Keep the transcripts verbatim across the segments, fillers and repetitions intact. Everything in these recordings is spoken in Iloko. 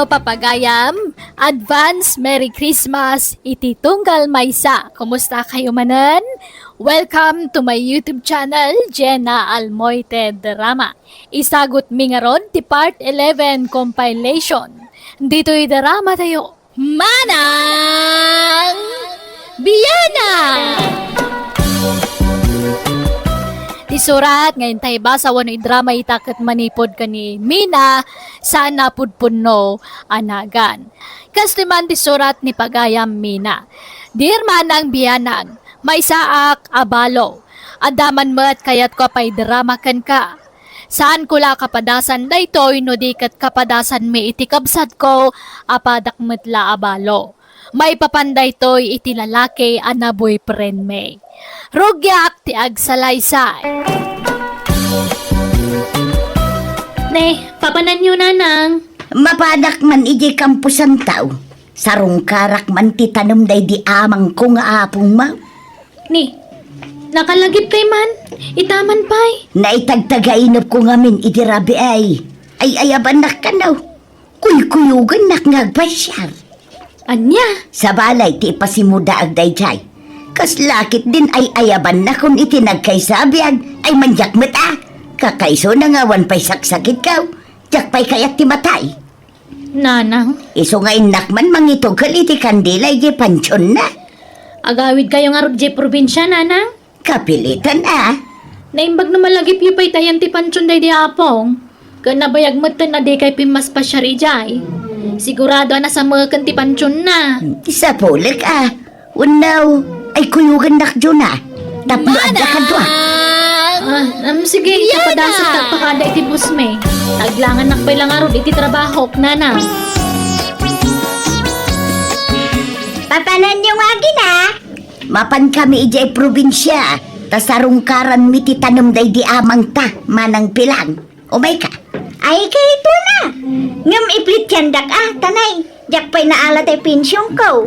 Papagayam, advance Merry Christmas iti tunggal maysa. Kumusta kayo manen? Welcome to my YouTube channel, Jenna Almoite Drama. Isagutmi ngarud ti part eleven compilation. Ditoy drama tayo, Manang Biana! Ti surat nga intay basa wenno idrama ita ket manipud ken ni Mina, saan a pudpunno a nagan. Kastoy man ti surat ni pagayam Mina. Dear Manang Bianang, maysaak a balo. Adda man met kayatko a paidrama kenka. Saanko la kapadasan daytoy no di ket kapadasanmi iti kabsatko a padak met la a balo. Maipapan daytoy iti lalaki a na-boyfriendmi. Rugiak ti agsalaysay. Ne, papananyo, nanang? Mapadak man idiay kamposantaw. Sarungkarak man ti tanem daydi amangko nga apongmo. Ni, nakalagiptay man, ita man pay. Naitagtagainepko ngamin iti rabii. Ay-ayabannak kano. Kuykuyogannak nga agpasiar. Ania? Sabali ti ipasimudaag daydiay. Kasla ketdin ay-ayabannakon iti nagkaysa a biag ay mandiak met a. Kakaisuna nga awan pay saksakitko. Diak pay kayat ti matay. Nanang. Isu nga innak man mangitugkel iti kandila iti pantionna. Agawidkayo ngarud iti probinsia, nanang? Kapilitan a. Naimbag no malagipyo pay tayan ti pantion daydi apong. Ken nabayag metten a dikay pimmaspasiar idiay. Sigurado a nasameken ti pantionna. Sapulek a. Wenno, ay kuyogannak, Juna. Tapno adda kadua. Ah, um, sige, Yana! Kapadasan ta pakada iti busmi. Taglangannak pay la ngarud iti trabahok, nanang. Papananyo nga agina? Mapankami idiay probinsia, ta sarungkaranmi ti tanem daydi amangta, manang Pilang. Umayka. Ay, kayatna. Ngem iplityandak a, tanay. Diak pay naala tay pensionko.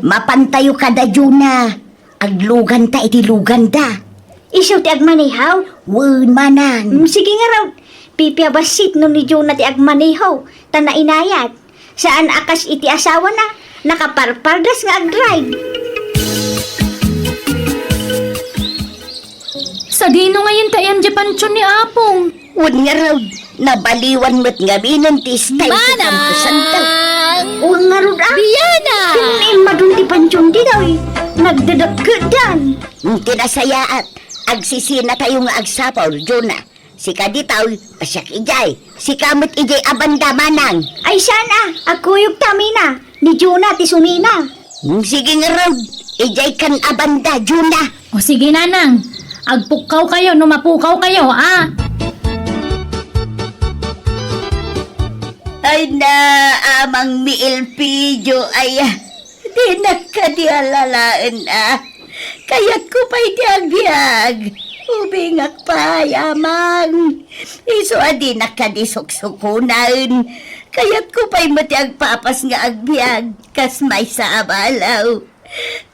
Mapantayo kada Juna. Agluganta iti luganda. Isu ti agmaneho? Wen, manang. Mm, sige ngarud. Pipiabassit no ni Juna ti agmaneho, ta nainayat. Saan a kas iti asawana, nakaparpardas nga agdrive. Sadino ngayen ti ayan diay pantion ni Apong? Wen ngarud, nabaliwan met ngaminen ti style ti kamposantaw. Wen ngarud a. Biana! Ken immadun ti pantion ditoy. Nagdedekkedan. Ti nasayaat, agsisinatayo nga agsapul, Juna. Sika ditoy, a siak idiay. Sika met idiay a banda, manang. Ay, saan a, agkuyogta, Mina. Ni Juna ti sunina. Hmm, sige ngarud, idiay kan a banda, Juna. O sige, nanang. Agpukkawkayo no mapukawkayo, a. Ay na, amang mi Elpidio, ay, dinak kadi alalaen, a. Kayatko pay ti agbiag. Ubingak pay, amang. Isu a dinak kadi suksukonen. Kayatko pay met ti agpapas nga agbiag, kas maysa a balo.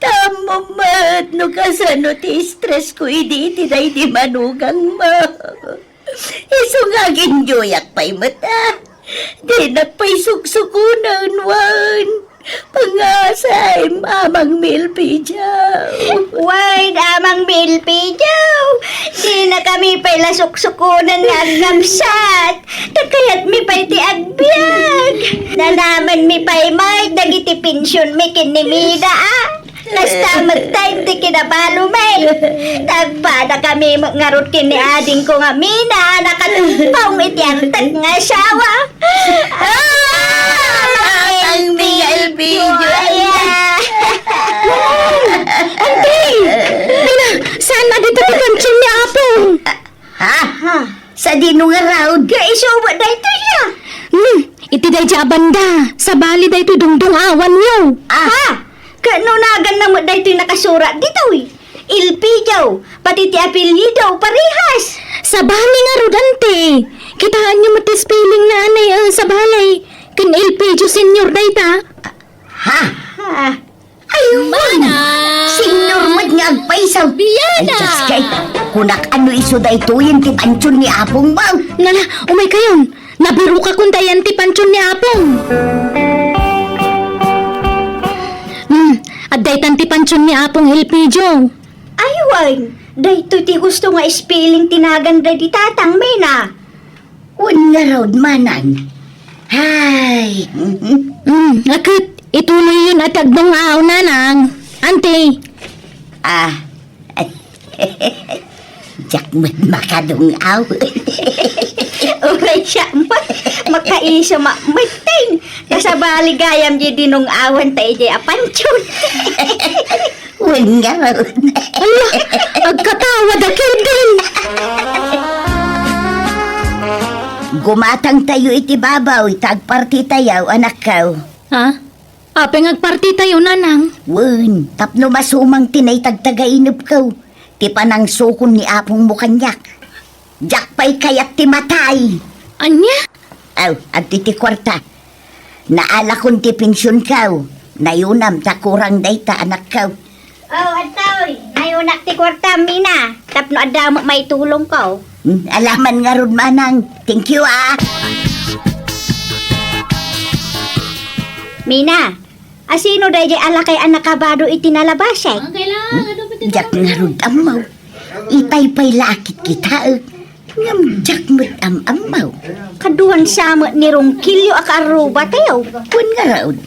Ta ammom met no kasano ti stress ko idi iti daydi manugang mo. Isu nga aginjoyak pay met, a. Dinak pay suksukonen, wen. Pangasam, amang mi Elpidio. Wen, amang mi Elpidio. Dinakami pay la suksukonen nga agngabsat. Ta kayatmi pay ti agbiag. Nanamenmi pay met dagiti pensionmi ken ni Mina, a. Kasta met ti kinabalomi. Nagpadakami met ngarud ken ni adingko nga Mina a nakatungpong iti antek nga asawa. Ah, ang Miguel Video, ay, ah. Auntie! Mina, saan na dito ti pansion ni Apong? Ha? Ha? Sadino ngarud? Nga isu met daytoy, a. Hmm, iti daydi a banda. Sabali daytoy dungdungawanyo. Ah. Ha? Ket no naganna met daytoy nakasurat ditoy. Elpidio, pati ti apelyido, parehas. Sabali ngarud, auntie. Kitaenyo met ti spelling na anay, eh, sabali. Ken Elpidio Senior dayta. Ha? Ha? Ay, Mana! Senior met nga agpayso. Biana! Ay, Diyos kay, kunak ano isu daytoyen ti pansion ni Apong mo. Nala, umaykayon. Nabirokakon dayan ti pantion ni Apong. Hmm, adda itan ti pantion ni Apong Elpidio. Ay, wen, daytoy ti husto nga spelling ti nagan daydi tatang, Mina. Wen ngarud, Manang. Hay. Hmm, a ket, ituloyyon a ti agdung-aw, Nanang. Anti. Ah. Diak met makadung-aw. Uray siya, ma-, makaiso ma-, maten. Kasabali gayam di dinung-awan ta idiay a pantion. Wen ngarud. Ala, agkatawa da ketdin. Gumatangtayo iti babaw, ita agpartitayo, anakko. Ha? Apay nga agpartitayo, Nanang? Wen, tapno masumang ti naitagtagainepko, ti panangsukon ni apongmo kaniak. Diak pay kayat ti matay. Ania? Aw, adtoy ti kuarta. Naalakon ti pensionko. Nayonam ta kurang dayta, anakko. Oh, adtoy. Nayonak ti kuartam, Mina. Tapno adda met maitulongko. Hmm, alaman ngarud, Manang. Thank you, ah. Mina, asino daydiay a lakay a nakabado iti nalabasek? Ang kailangan, ano ba ito? Diak ngarud ammo. Itay pay la a kitkitaek. Ngem diak met am-ammo. Kaduan sa met ni Ronquillo a kaarrubatayo. Wen ngarud,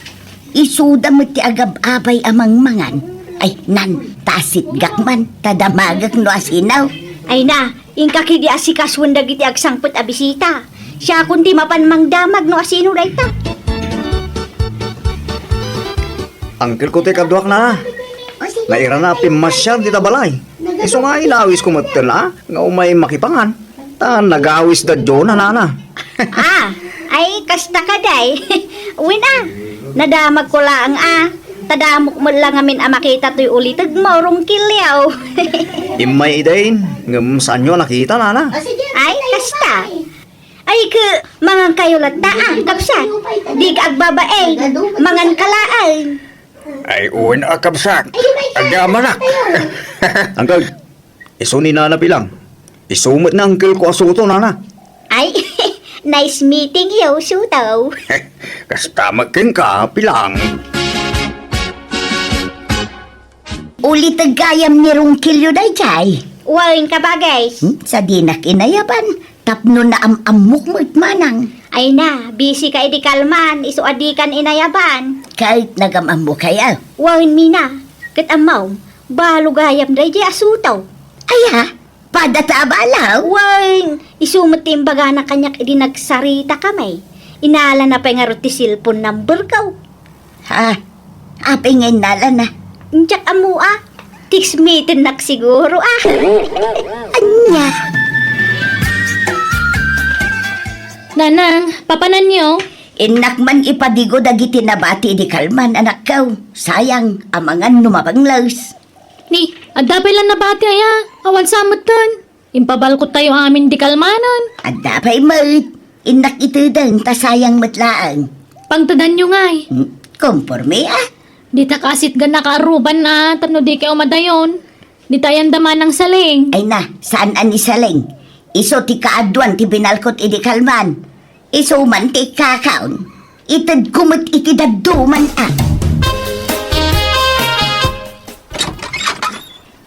isuda met ti agab-abay a mangmangan. Ay, nan, ta asitgak man, ta damagek no asino. Ay na, inka ketdi asikasuen dagiti agsangpet a bisita. Siakon ti mapan mangdamag no asino dayta. Angkelko ti kaduak na. Nairana a pimmasiar dita balay. Isu nga inawisko metten a nga umay makipangan. Ta nagawisda Diona, nana. Ah, ay, kasta kadi. Wen a, nadamagko laeng a. Ta damok met la ngamin a makita toy ulitegmo, Ronquillo. Immay idin, ngem saanyo a nakita, nana? Ay, kasta. Ay, ke, mangankayo latta, ah, kabsat. Dika agbabain, manganka laeng. Ay, wen a, kabsat. Agyamanak. Angkel, isu ni Nana Pilang. Isu met ni angkelko a suto, nana. Ay, nice meeting you, suto. Kasta met kenka, Pilang. Uliteg gayam ni Ronquillo daydiay. Wen, kabagis. Hmm, sadinak inayaban. Tapno naam-ammok met, manang. Ay na, busy ka idi kalman, isu a dikan inayaban. Ket nagam-ammo kaya? Wen, Mina, ket ammom, balo gayam daydiay a suto. Aya, pada ta a balo? Wen, isu met ti imbagana kaniak idi nagsarita kami. Inalana pay ngarud ti cellphone number ko. Ha? Apay nga innalana? Diak ammo a. Text meeting nak siguro, ah. Ania? Nanang, papananyo? Innak man ipadigo dagiti nabati idi kalman, anakko. Sayang, amangan no mapangles. Ni, adda pay la nabati aya? Awan sa metten. Impabalkottayo amin di kalmanan. Adda pay met. Innak itedeng ta sayang met laeng. Pangtedanyo ngay. Hmm, konporme, ah. Dita kaasitgan a kaarruban a tapno dikayo madayon. Dita ayan da manang saling. Ay na, saan a ni saling? Isu ti kaaduan ti binalkot idi kalman. Isu man ti ikkakaon. Itedko met iti dadduma, a.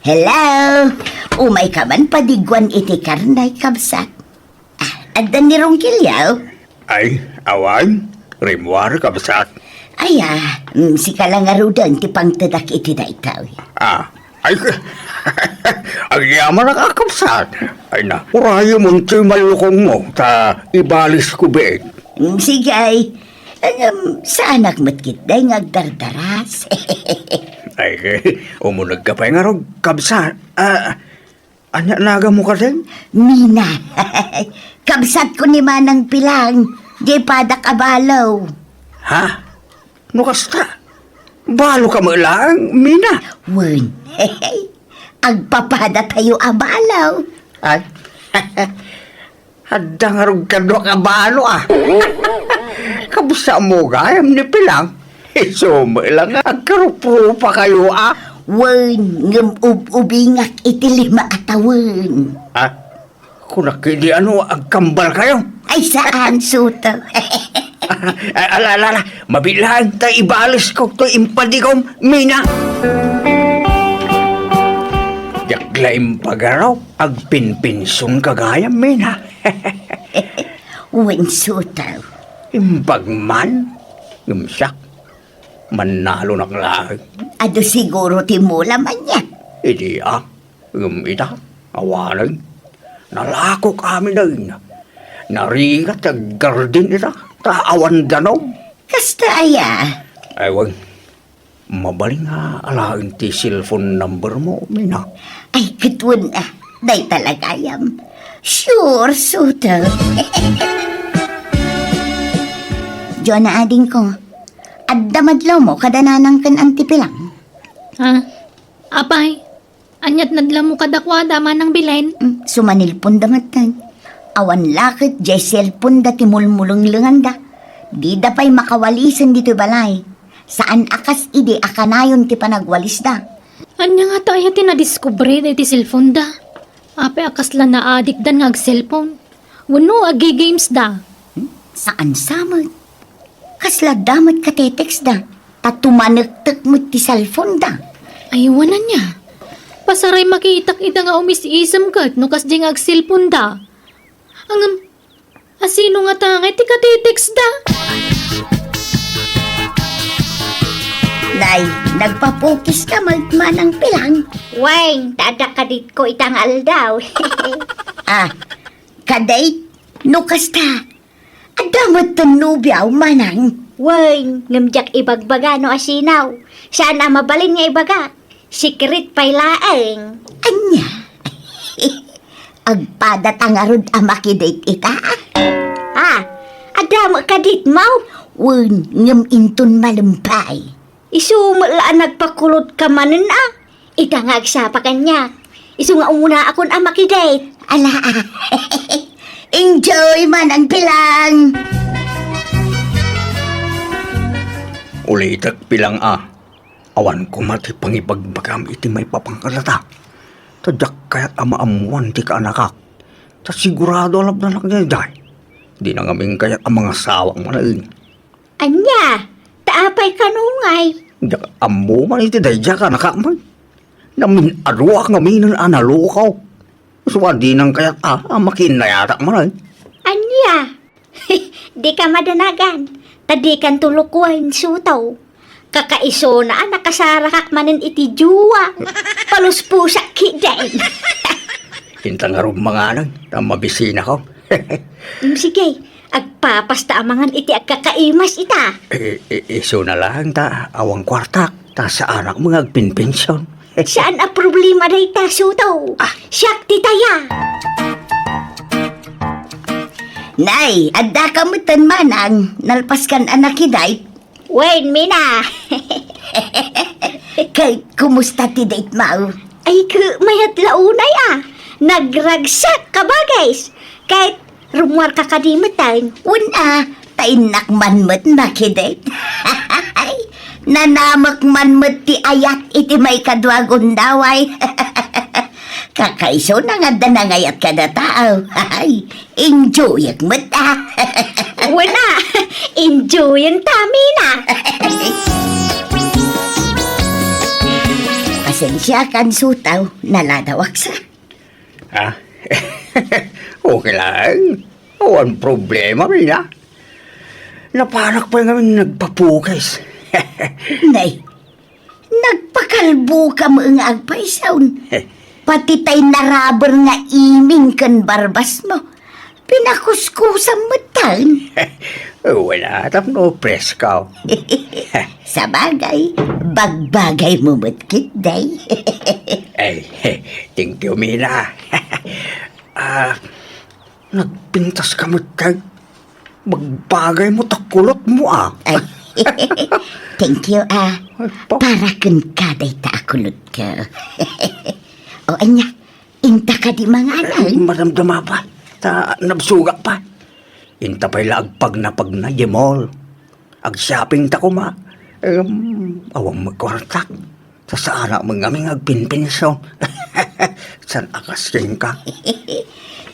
Hello? Umayka man padiguan iti karne, kabsat. Ah, adda ni Ronquillo? Ay, awan. Rimmuar, kabsat. Ay, ah, mm, sika la ngaruden ti pangtedak iti daytoy. Ah, ay, agyamanak a, kabsat. Ay na, urayemon ti mallukongmo, ta ibalisko biit. Mm, sige, ay. Ngem, saanak met ketdi nga agdardaras. Ay, umunegka pay ngarud, kabsat. Ah, ania naganmo kadin? Mina. Kabsatko ni Manang Pilang, diay padak a balo. Ha? No kasta, baloka met laeng, Mina? Wen. Agpapadatayo a balo. Ay. Adda ngarud kaduak a balo, a. Kabsatmo gayam ni Pilang. Isu met la nga agkaruprupakayo, a. Wen, ngem ub-ubingak iti lima a tawen. Ah, Kunak idi ano, agkambalkayo? Ay, saan, Suto? Ala, ala, ala. Mabiit laeng ta ibalesko toy impadigom, Mina. Diak la impagaraw, agpinpinsionka gayam, Mina. Wen, Suto. Imbag man, ngem siak, mannalonak laeng. Adu siguro ti mula man aya. Idi a, ngem ita, awanen. Nalakok aminen. Narigat ti aggardin ita, ta awan danum. Kasta aya? Ay, wen. Mabalin nga alaen ti cellphone number mo, Mina. Ay, ket wen, ah. Dayta la gayam. Sure, Suto. Jonah, adingko. Adda madlawmo kada nanang ken Auntie Pilang? Ah, apay, ania't nadlawmo kadakuada, Manang Belen? Mm, sumanilponda metten. Awan la ket diay cellphoneda ti mulmulenglenganda. Dida pay makawalisen ditoy balay. Saan a kas idi a kanayon ti panagwalisda. Ania ngata aya ti nadiskubre daytoy cellphoneda? Apay a kasla naadikdan nga ag-cellphone? Wenno agigamesda? Hmm? Saan sa met? Kasla da met katetextda, ta tumanektek met ti cellphoneda. Ay, wen ania. Pasaray makitak ida nga umis-isem ket no kasdi nga ag-cellphoneda. Ngem, asino ngata ngay ti katetextda? Nay, nagpapukiska met, Manang Pilang? Wen, ta adda kaditko ita nga aldaw. Ah, kadit? No kasta, adda metten nobiaw, Manang? Wen, ngem diak ibagbaga no asino. Saan a mabalin nga ibaga. Secret pay laeng. Ania? Agpadata ngarud a makidate ita? Ah, adda met kaditmo? Wen, ngem inton malem pay. Isu met la a nagpakulotka manen a. Ita nga agsapa kaniak. Isu nga umunaakon a makidate. Ala, ah. Enjoy, Manang Pilang. Ulitek, Pilang a. Awan koma ti pangibagbagam iti maipapan kadata. Ta diak kayat a maammoan ti kaanakak. Ta sigurado a labnanak daydiay. Dina ngamin kayat a mangasawak manen. Ania? Ta apay kano ngay? Diak ammo man iti daydiay a kaanakak man. Namin-aduak ngaminen a nalukaw. Isu a dinak kayat a, a makiinnayatak manen. Ania? Dika madanagan. Ta dikanto lukoen, Suto. Kakaisuna a nakasarakak manen iti jowa. Paluspusak ketdin. Inta ngarud manganen, ta mabisinako. Mm, sige, agpapasta a mangan iti agkakaimas ita. I-, i-, isuna laeng ta awan kuartak, ta saanak nga agpinpension. Saan a problema dayta, Suto. Ah. Siak ti taya. Nay, addaka metten, Manang, nalpaskan a nakidate. Wen, Mina. Ket kumusta ti date mo? Ay, ket mayat la unay a. Nagragsak kabagis. Ket rummuarka kadi metten. Wen a, ta innak man met makidate. Nanamek man met ti ayat iti maikadua a gundaway. Kakaisuna nga adda nangayat kada tao. Ay, enjoyek met a. Wen a, enjoyen ta, Mina. Pasensiakan, Suto, naladawak sa. Ah? Okay lang. Awan problema, Mina. Napanak pay ngamin nagpapukis. Nay, nagpakalboka met nga agpaysaw. Pati tay naraber nga iming ken barbasmo, pinakuskusam metten. Wen a, tapno presko. Sabagay, bagbagaymo met ketdi. Ay, thank you, Mina. Ah, nagpintaska met kay bagbagaymo ta kulotmo, ah. Ay, thank you, ah. Ay, pa- Para kenka dayta a kulotko. O, ania, inta kadi manganen? Ay, madamdama pa. Ta nabsogak pa. Inta pay la agpagnapagna diay mall. Ag-shopping ta koma. Em, awan met kuartak. Ta saanak met ngamin nga agpinpension. Saan a kas kenka?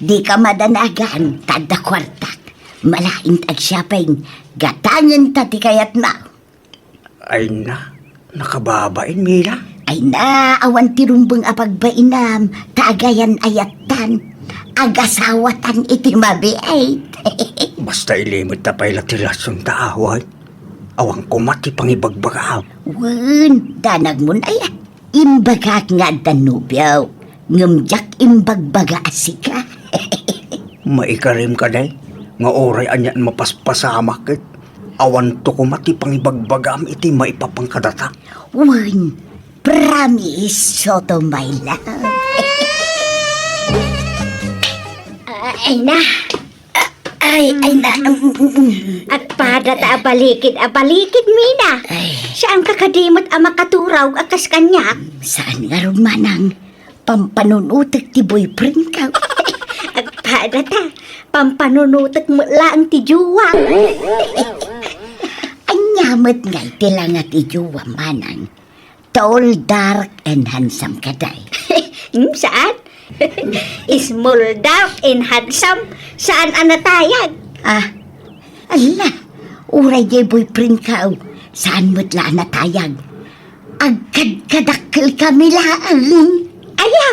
Dika madanagan, ta adda kuartak. Malaing ta agshopping, gatangen ta ti kayatmo. Ay na, nakababain, Mila. Ay na, awan ti rumbeng a pagbainam, ta agayan ayattan. Agasawatan iti mabiit. Basta ilimedta pay la ti relasionta, awan. Awan koma ti pangibagbagaam. Wen, danagmon aya. Imbagak nga adda nobiok, ngem diak imbagbaga a sika. Maikarim kadi, nga uray anian mapaspasamak ket awanto koma ti pangibagbagaam iti maipapan kadata. Wen, promise, Soto, my love. Ay na. Ay, ay na. Mm, mm, mm. Agpada ta abalikid, abalikid, Mina. Ay. Saan ka kadi met a makaturaw a kas kaniak? Saan ngarud, manang? Pampanunutek ti boyfriend ko. Agpada ta, pampanunutek met laeng ti jowa. Ania met ngay ti langa ti jowa, manang? Tall, dark, and handsome kadi. Hmm, saan? Small, dark, and handsome. Saan a natayag? Ah, ala, uray diay boyfriend ko, saan met la a natayag. Agkadkadakkel kami laeng. Aya,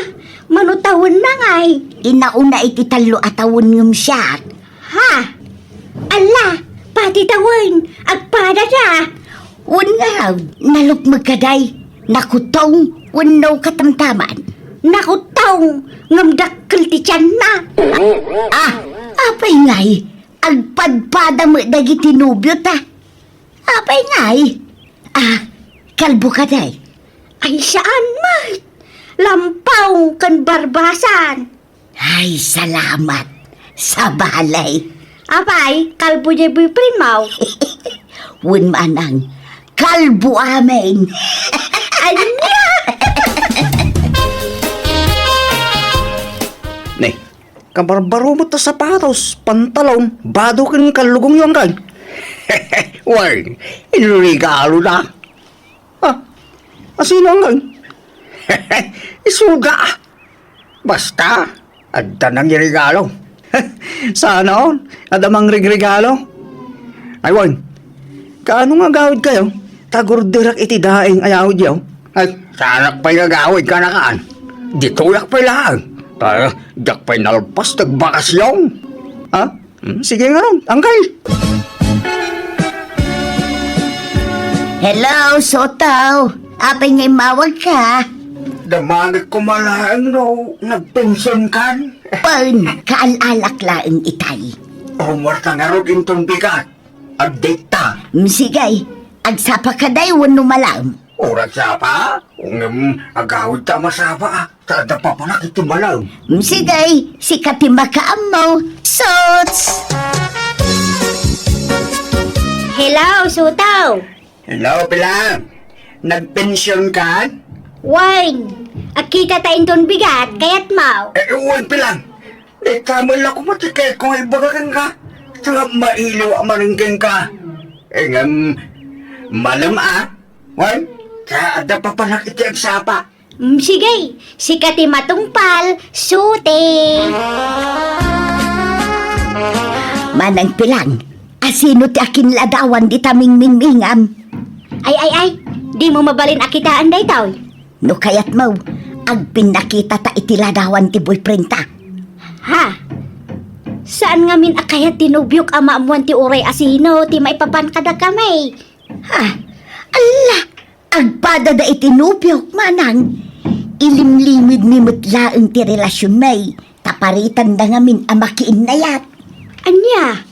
mano tawenna ngay? Inauna iti tallo a tawen ngem siak. Ha? Ala, pati tawen, agpadada. Wen ngarud, nalukmeg kadi, nakutong, wenno katamtaman. Nakutong, ngem dakkel ti tianna. Ah, apay ngay, agpadpada met dagiti nobiota. Apay ngay? Ah, kalbo kadi? Ay, saan met? Lampaw ken barbasan. Ay, salamat. Sabali. Apay, kalbo diay boyfriend mo? Wen manang, kalbo amin. Ania? Ne, kabarbaro met ta sapatos, pantalon, bado ken kallugongyo, anggaw. Wen, inregalo na. Ah, asino, anggaw? Isuda. Basta, adda nangiregalo. Saan, adda mangregregalo. Ay, wen, kaano nga agawidkayo? Tagurderak iti daing a yawidyo. Ay, saanak pay nga agawid, kanakan. Ditoyak pay laeng. Ta, diak pay nalpas ti agbakasyon. Ha? Hmm, sige ngarud, anggaw. Hello, Soto. Apay nga immawagka? Damagek koma laeng no nagpensionkan. Wen, kaal-alak laeng itay. Ummuarta ngarud inton bigat. Update ta. Hmm, sige. Agsapa kadi wenno malaem? Uray agsapa? Ngem agawidta a masapa, a. Ta adda papanak iti malaem. Mm, sige, sika ti makaammo. Sots! Hello, Soto. Hello, Pilang. Nagpensionkan? Wen, agkitata inton bigat, kayatmo? Eh, wen, Pilang. Dayta met la koma ti kayatko nga ibaga kenka. Ta mailiw a manen kenka. Eh, ngem, malem a. Wen, ta adda papanak iti agsapa. Mm, sige, sika ti matungpal, Soto. Manang Pilang, asino ti akinladawan dita mingmingmingam? Ay, ay, ay, dimo mabalin a kitaan daytoy? No kayatmo, agpinnakitata iti ladawan ti boyfriendta. Ha? Saan ngamin a kayat ti nobiok a maammuan ti uray asino ti maipapan kadakami? Ha? Alla, agpadada iti nobiok, manang. Ilimlimedmi met laeng ti relasionmi, ta paritanda ngamin a makiinnayat. Ania?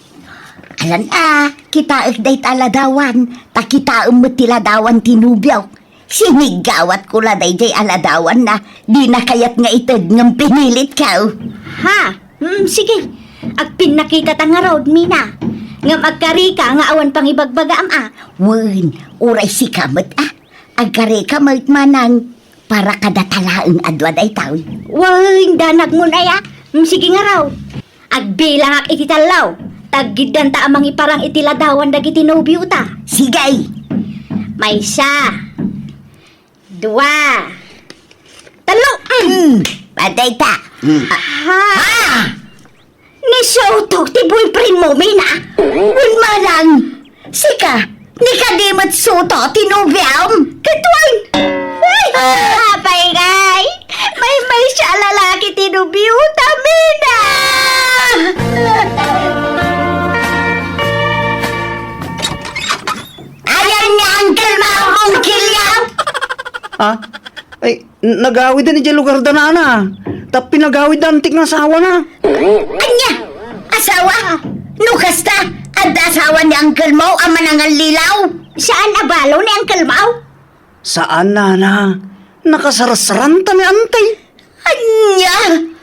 Alan a, kitaek dayta a ladawan, ta kitaem met ti ladawan ti nobiok. Siniggawatko la daydiay a ladawanna, dina kayat nga ited ngem pinilitko. Ha? Hmm, sige. Agpinnakitata ngarud, Mina. Ngem agkarika nga awan pangibagbagaam a. Wen, uray sika met a. Agkarika met, manang. Para kadata laeng a dua daytoy. Wen, danagmon aya. Hmm, sige ngarud. Agbilangak iti tallo. Taggiddanta a mangiparang iti ladawan dagiti nobiota. Sige. Maysa. Dua. Tallo. Mm. Mm, padayta. Mm. Ha? Ha? Ni Soto ti boyfriend mo, Mina? Wen manen, sika, ni kadi met Soto ti nobiom? Ket wen? Ay, apay ngay, maymaysa a lalaki ti nobiota, Mina! Ayan nga uncle mo, Uncle Yao! Ah? Ay, n-, nagawiden idiay lugarda, nana. Ta pinagawidda antik nga asawana. Ania? Asawa? No kasta, adda asawa ni uncle mo a manangallilaw? Saan a balo ni uncle mo? Saan, nana. Nakasarsaranta ni auntie. Ania?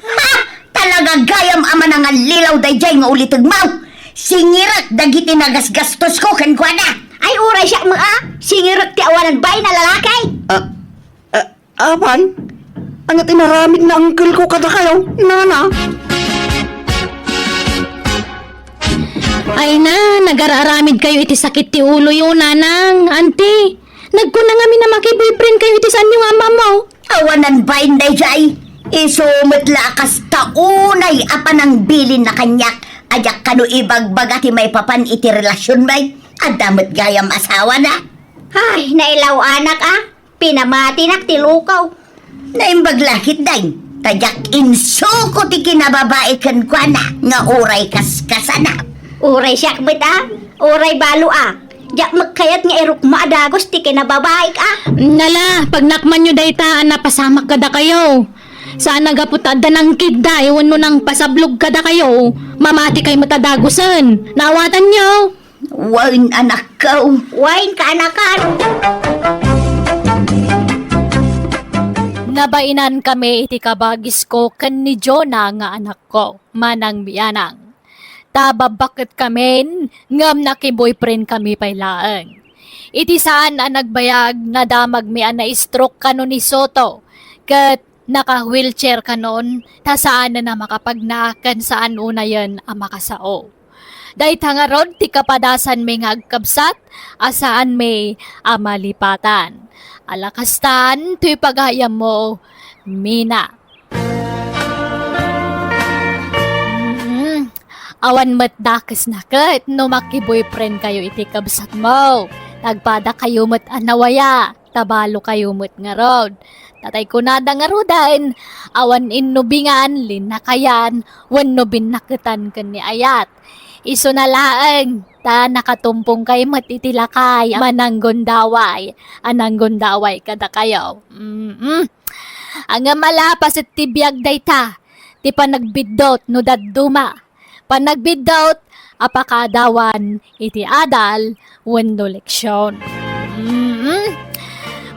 Ha? Talaga gayam a manangallilaw daydiay nga ulitegmo. Singirek dagiti nagasgastosko kenkuana. Ay, uray siak met a. Singirek ti awanan bain a lalaki. Ah, ah, apay? Ania ti inaramid ni uncle ko kadakayo, nana? Ay na, nagararamid kayo iti sakit ti uloyo, nanang, auntie. Nagkuna ngamin a maki-boyfriend kayo iti saanyo nga ammo. Awanan bain daydiay. Isu met la a kasta unay a panangbilinna kaniak a diak kano ibagbaga ti maipapan iti relasionmi. Adda met gayam asawana. Ay, nailaw anak a. Pinamatinak ti lukaw. Naimbag la ketdi. Ta diak insuko ti kinababai kenkuana nga uray kaskasana. Uray siak met a. Uray balo a. Diak met kayat nga irukma a dagus ti kinababaik a. Nala, pagnakmanyo dayta a napasamak kadakayo. Saan a gapu ta adda nangkidday wenno nangpasablog kadakayo, mamatikay met a dagusen. Naawatanyo? Wen, anakko. Wen, kaanakan. Nabainan kami iti kabagisko ken ni Jonah nga anakko, manang bianang. Ta babbaket kamin, ngem naki-boyfriend kami pay laeng. Iti saan a nagbayag, nadamagmi a na-stroke kano ni Soto, ket naka-wheelchair kanon, ta saanen a makapagna ken saan unayen a makasao. Dayta ngarud ti kapadasanmi nga agkabsat a saanmi a malipatan. Ala kastan, toy pagayammo, Mina. Mm. Awan met dakesna ket no maki-boyfriend kayo iti kabsatmo. Nagpadakayo met a nawaya, ta balo kayo met ngarud. Ta tay kunada ngaruden, awan innubingan, linnakayan, wenno binnaketan ken ni ayat. Isuna laeng, ta nakatumpong kay met iti lakay a mananggundaway, a nanggundaway kadakayo. Mm-mm. Ngem ala, paset ti biag dayta, ti panagbiddut no dadduma. Panagbiddut a pakaadawan iti adal wenno leksion. Mm.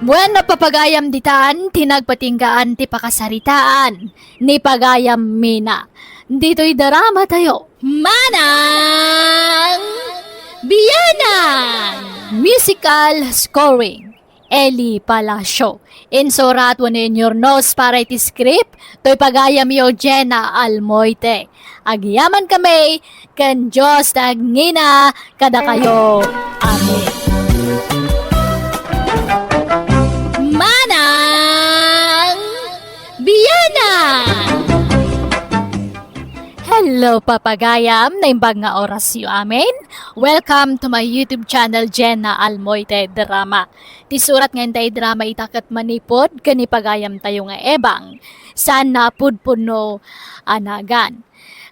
Bueno, papagayam ditan ti nagpatinggaan ti pakasaritaan ni pagayam Mina. Ditoy drama tayo. Manang Bianang! Musical scoring. Eli Palacio. Insurat wenno inyurnos para iti script, toy pagayamyo Jenna Almoite. Agyaman kami ken Dios ti agngina kadakayo. Amen. Manang Bianang! Hello, papagayam! Naimbag nga orasyo amin. Welcome to my YouTube channel, Jenna Almoite Drama. Ti surat nga intay drama ita ket manipud ken ni pagayam tayo nga Ebang, saan a pudpudno a nagan.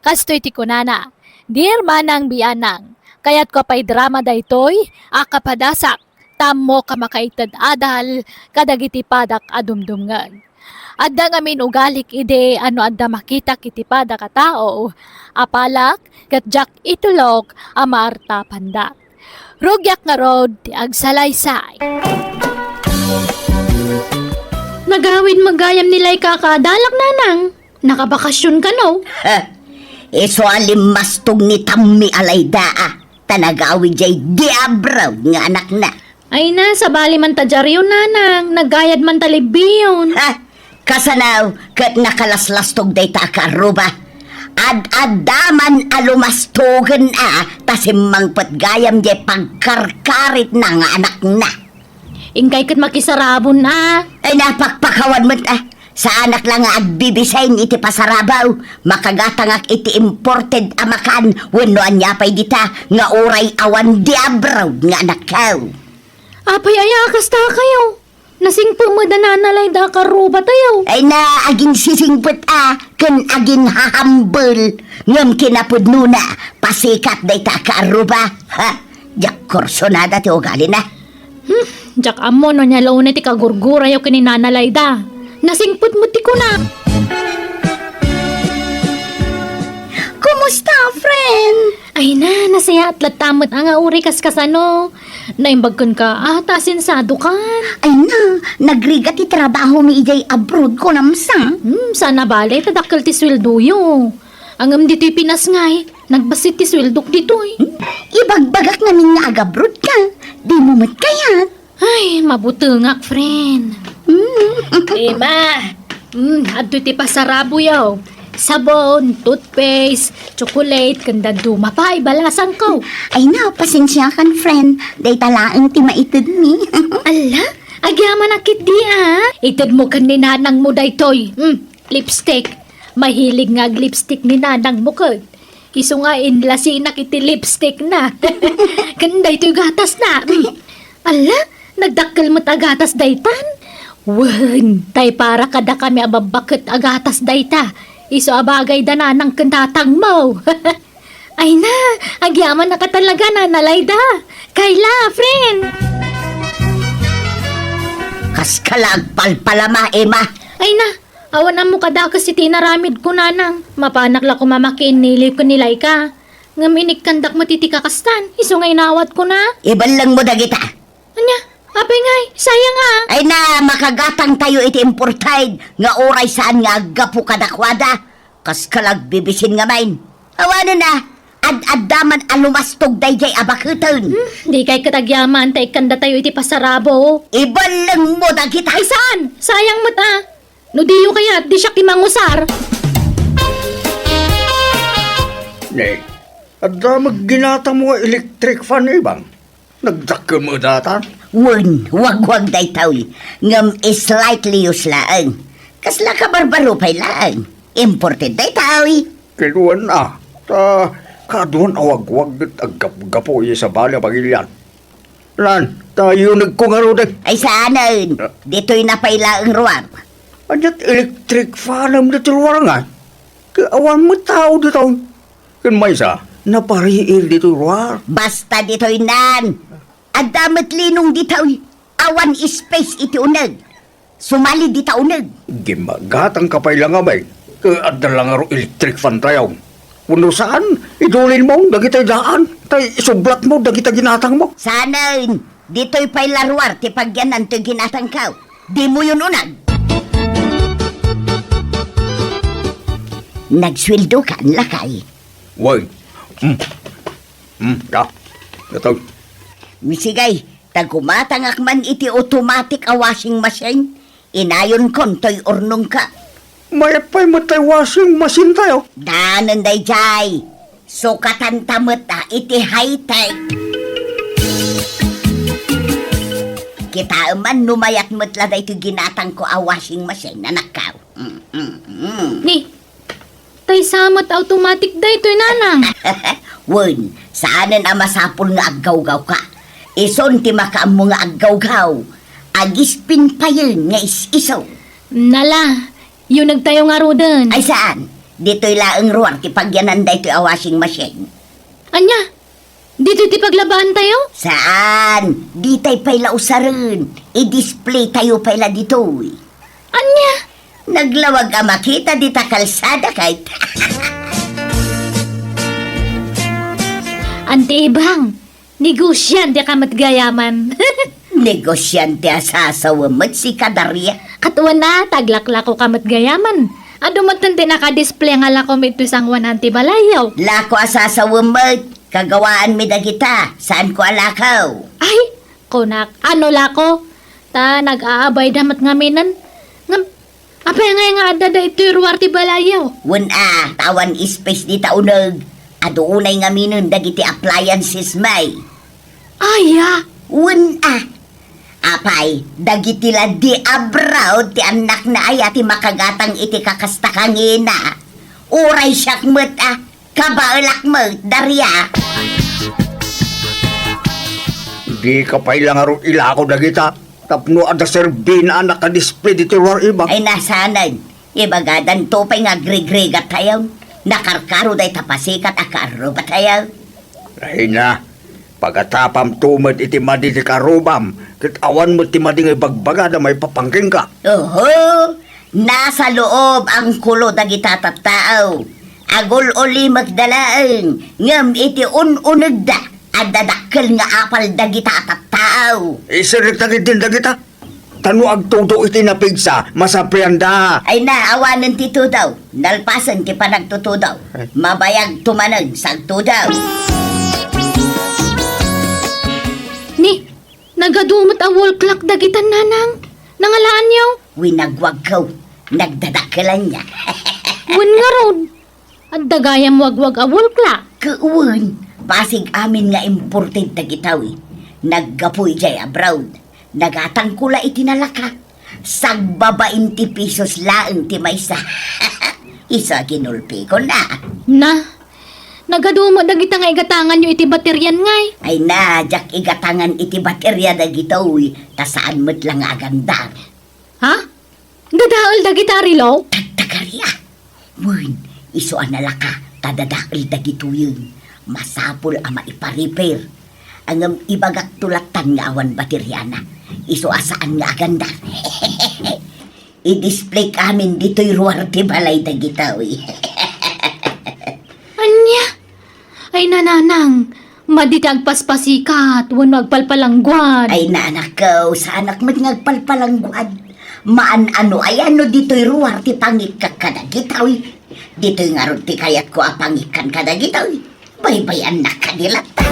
Kastoy ti kunana, "Dear Manang Bianang, kayatko a paidrama daytoy a kapadasak, ta ammok a makaited adal kadagiti padak a dumdumngeg. Adda ngamin ugalik idi a no adda makitak iti padak a tao, apalak ket diak itulok a maartapanda. Rugiak ngarud ti agsalaysay." Nagawid met gayam ni Laika a kaadalak, nanang. Nakabakasyon kano? Ha? Isu a limmastog ni Tammi a layda a, ta nagawid jay diabro nga anakna. Ay na, sabali man ta diario, nanang. Nagayad man ta libbiyon. Ha? Kasano ket nakalaslastog dayta a kaarruba? Ad-adda man a lumastogen a, ta simmangpet gayam jay pagkarkaritna nga anakna. Inkay ket makisarabon a. Ay, napakpakawan met a. Saanak la nga agbibisin iti pasarabaw, makagatangak iti imported a makan wenno ania pay dita nga uray awan di abroad nga anakkaw. Apay aya a kasta kayo? Nasingpet met da Nana Layda a karrubatayo. Ay na, aginsisingpet a ken aginhahambel, ngem kinapudnona, pasikat dayta a kaarruba. Ha? Diak kursunada ti ugalina. Hmm, diak ammo no ania la unay ti kagurgurayo ken ni Nana Layda. Nasingpet met ti kuna. Kumusta, friend? Ay na, nasayaat latta met a nga uray kaskasano. Naimbag kenka a ta asensiado kan. Ay na, nagrigat ti trabahomi idiay abroad, kunam sa. Hmm, sana bale ta dakkel ti sueldoyo. Ngem ditoy Pinas ngay, nagbassit ti sueldok ditoy. Hmm? Ibagbagak ngamin nga agabroad ka. Dimo met kayat. Ay, mabutengak, friend. Hmm. Emma, mm, adtoy ti pasaraboyo. Sabon, toothpaste, chocolate, ken dadduma pay balasangko. Ay na, pasensiakan, friend. Dayta laeng ti maitedmi. Alla, agyamanak ketdi a. Itedmo ken ni nanangmo daytoy. Mm, lipstick. Mahilig nga ag-lipstick ni nanangmo ket. Isu nga inlasinak iti lipstickna. Ken daytoy gatasna. Mm. Alla, nagdakkel met a gatas daytan. Wen, tay para kadakami a babbaket a gatas dayta. Isu a bagay da nanang ken tatangmo. Ay na, agyamanak a talaga, Nana Layda. Kayla, friend. Kaska la agpalpalama, Emma. Ay na, awan ammo kadakes iti inaramidko, nanang. Mapanak la koma makiinniliw ken ni Laika. Ngem inikkandak met iti kakastan, isu nga inawatkona. Ibellengmo dagita. Ania? Apay ngay, sayang a. Ay na, makagatangtayo iti imported nga uray saan nga aggapu kadakuada. Kaska la agbibisin ngamin. Awanen a, ad-adda man a lumastog daydiay a baketen. Hmm, dikay ket agyaman ta ikkandatayo iti pasarabo. Ibellengmo dagita. Ay saan? Sayang met a. No diyo kayat, di siak ti mangusar. Ne, adda met ginatangmo nga electric fan, Ibang? Nagdakkel met dayta? Wen, wagwag daytoy, ngem slightly used laeng. Kasla kabarbaro pay laeng. Imported daytoy. Ket wen a, ta kaduan a wagwag ket aggapgapu iti sabali a pagilian. Lan, ta yunegko ngaruden. Ay saanen, ditoyna pay laeng ruar. Adiat electric fanem ditoy ruar ngay? Ket awan met tao ditoy. Ken maysa, napariir ditoy ruar. Basta ditoynan. Adda met linong ditoy. Awan space iti uneg. Sumali dita uneg. Gimmagatangka pay la ngamin. Ket adda la ngarud electric fan tayo. Wenno saan, idulinmo dagiti daan, tay isublatmo dagiti ginatangmo. Saanen, ditoy pay la ruar ti pagyanan toy ginatangko. Dimoyon uneg. Nagsueldokan, lakay? Wen. Hmm. Hmm, da. Datoy. Misigay, ta gumatangak man iti automatic a washing machine, inayonkon toy urnongko. Mayat pay met tay washing machine tayo. Danen daydiay. Sukatanta met a iti high-tech. Kitaem man no mayat met la daytoy ginatangko a washing machine, anakko. Mm, mm, mm. Ni, tay sa met automatic daytoy, nanang. Wen, saanen a masapul nga aggawgawka. Isun ti makaammo nga aggawgaw. Agispin payen nga is-iso. Nala, yunegtayo ngaruden. Ay saan? Ditoy laeng ruar ti pagyanan daytoy a washing machine. Ania? Ditoy ti paglabaantayo? Saan? Ditay pay la usaren. I-display tayo pay la ditoy. Ania? Naglawag a makita dita kalsada kayta. Anti Ibang, negosiante ka met gayaman. Negosiante a sasawem met sika, Daria. Ket wen a, taglaklako ka met gayaman. Adu met ti naka-display nga lakom iti sangoanan ti balayyo. Lako a sasawem met. Kagawaanmi dagita, saanko a lakaw. Ay, kunak, ano lako? Ta nag-aabayda met ngaminen. Ngem, apay ngay nga adda daytoy ruar ti balayyo? Wen a, ta awan space dita uneg. Adu unay ngaminen dagiti appliances mi. Aya? Wen a. Apay, dagiti la di abroad ti annakna aya ti makagatang iti kakasta kangina. Uray siak met a, kabaelak met, Daria. Dika pay la ngarud ilako dagita, tapno adda serbina a nakadisplay ditoy ruar, Ibang. Ay, nasanen. Ibagadanto pay nga agrigrigat tayo. Nakarkaro dayta pasikat a kaarrubatayo. Ay na, pagatapamto met iti madi ti karrubam, ket awan met ti madi nga ibagbagada maipapan kenka. Oho, nasa loob angkulo dagita tattao. Agul-ulimekda laeng, ngem iti un-unegda, adda dakkel nga apal dagita tattao. Isirrekta ketdin dagita. Ta no agtudo iti napigsa, masaprianda. Ay na, awanen ti tudo. Nalpasen ti panagtutudo. Ay. Mabayagto manen sa agtudo. Ni, nagadu met a wall clock dagitan, Nanang. Nangalaanyo? Winagwagko. Nagdadakkelanna. Wen ngarud. Adda gayam wagwag a wall clock. Wen, basig amin nga imported dagitawi. Naggapu idiay abroad. Nagatangko la iti nalaka. Sagbabain ti pisos laeng ti maysa. Isu a kinulpikon a. Na, nagadu met dagita nga igatanganyo iti baterian ngay. Ay na, diak igatangan iti bateria dagitoy, ta saan met la nga agandar. Ha? Dadael dagita a relo? Tagtagaria. Wen, isu a nalaka, ta dadael dagitoyen. Masapul a maipa-repair. Ngem ibagakto lattan nga awan bateriana. Isu a saan nga agandar. I-display amin ditoy ruar ti balay dagitoy. Ania? Ay, Nanang, madi ti agpaspasikat wenno agpalpalangguad. Ay, nanakko, saanak met nga agpalpalangguad. Maan-ano aya no ditoy ruar ti pangikkak kadagitoy. Ditoy ngarud ti kayatko a pangikkan kadagitoy. Baybay-annak kadi latta.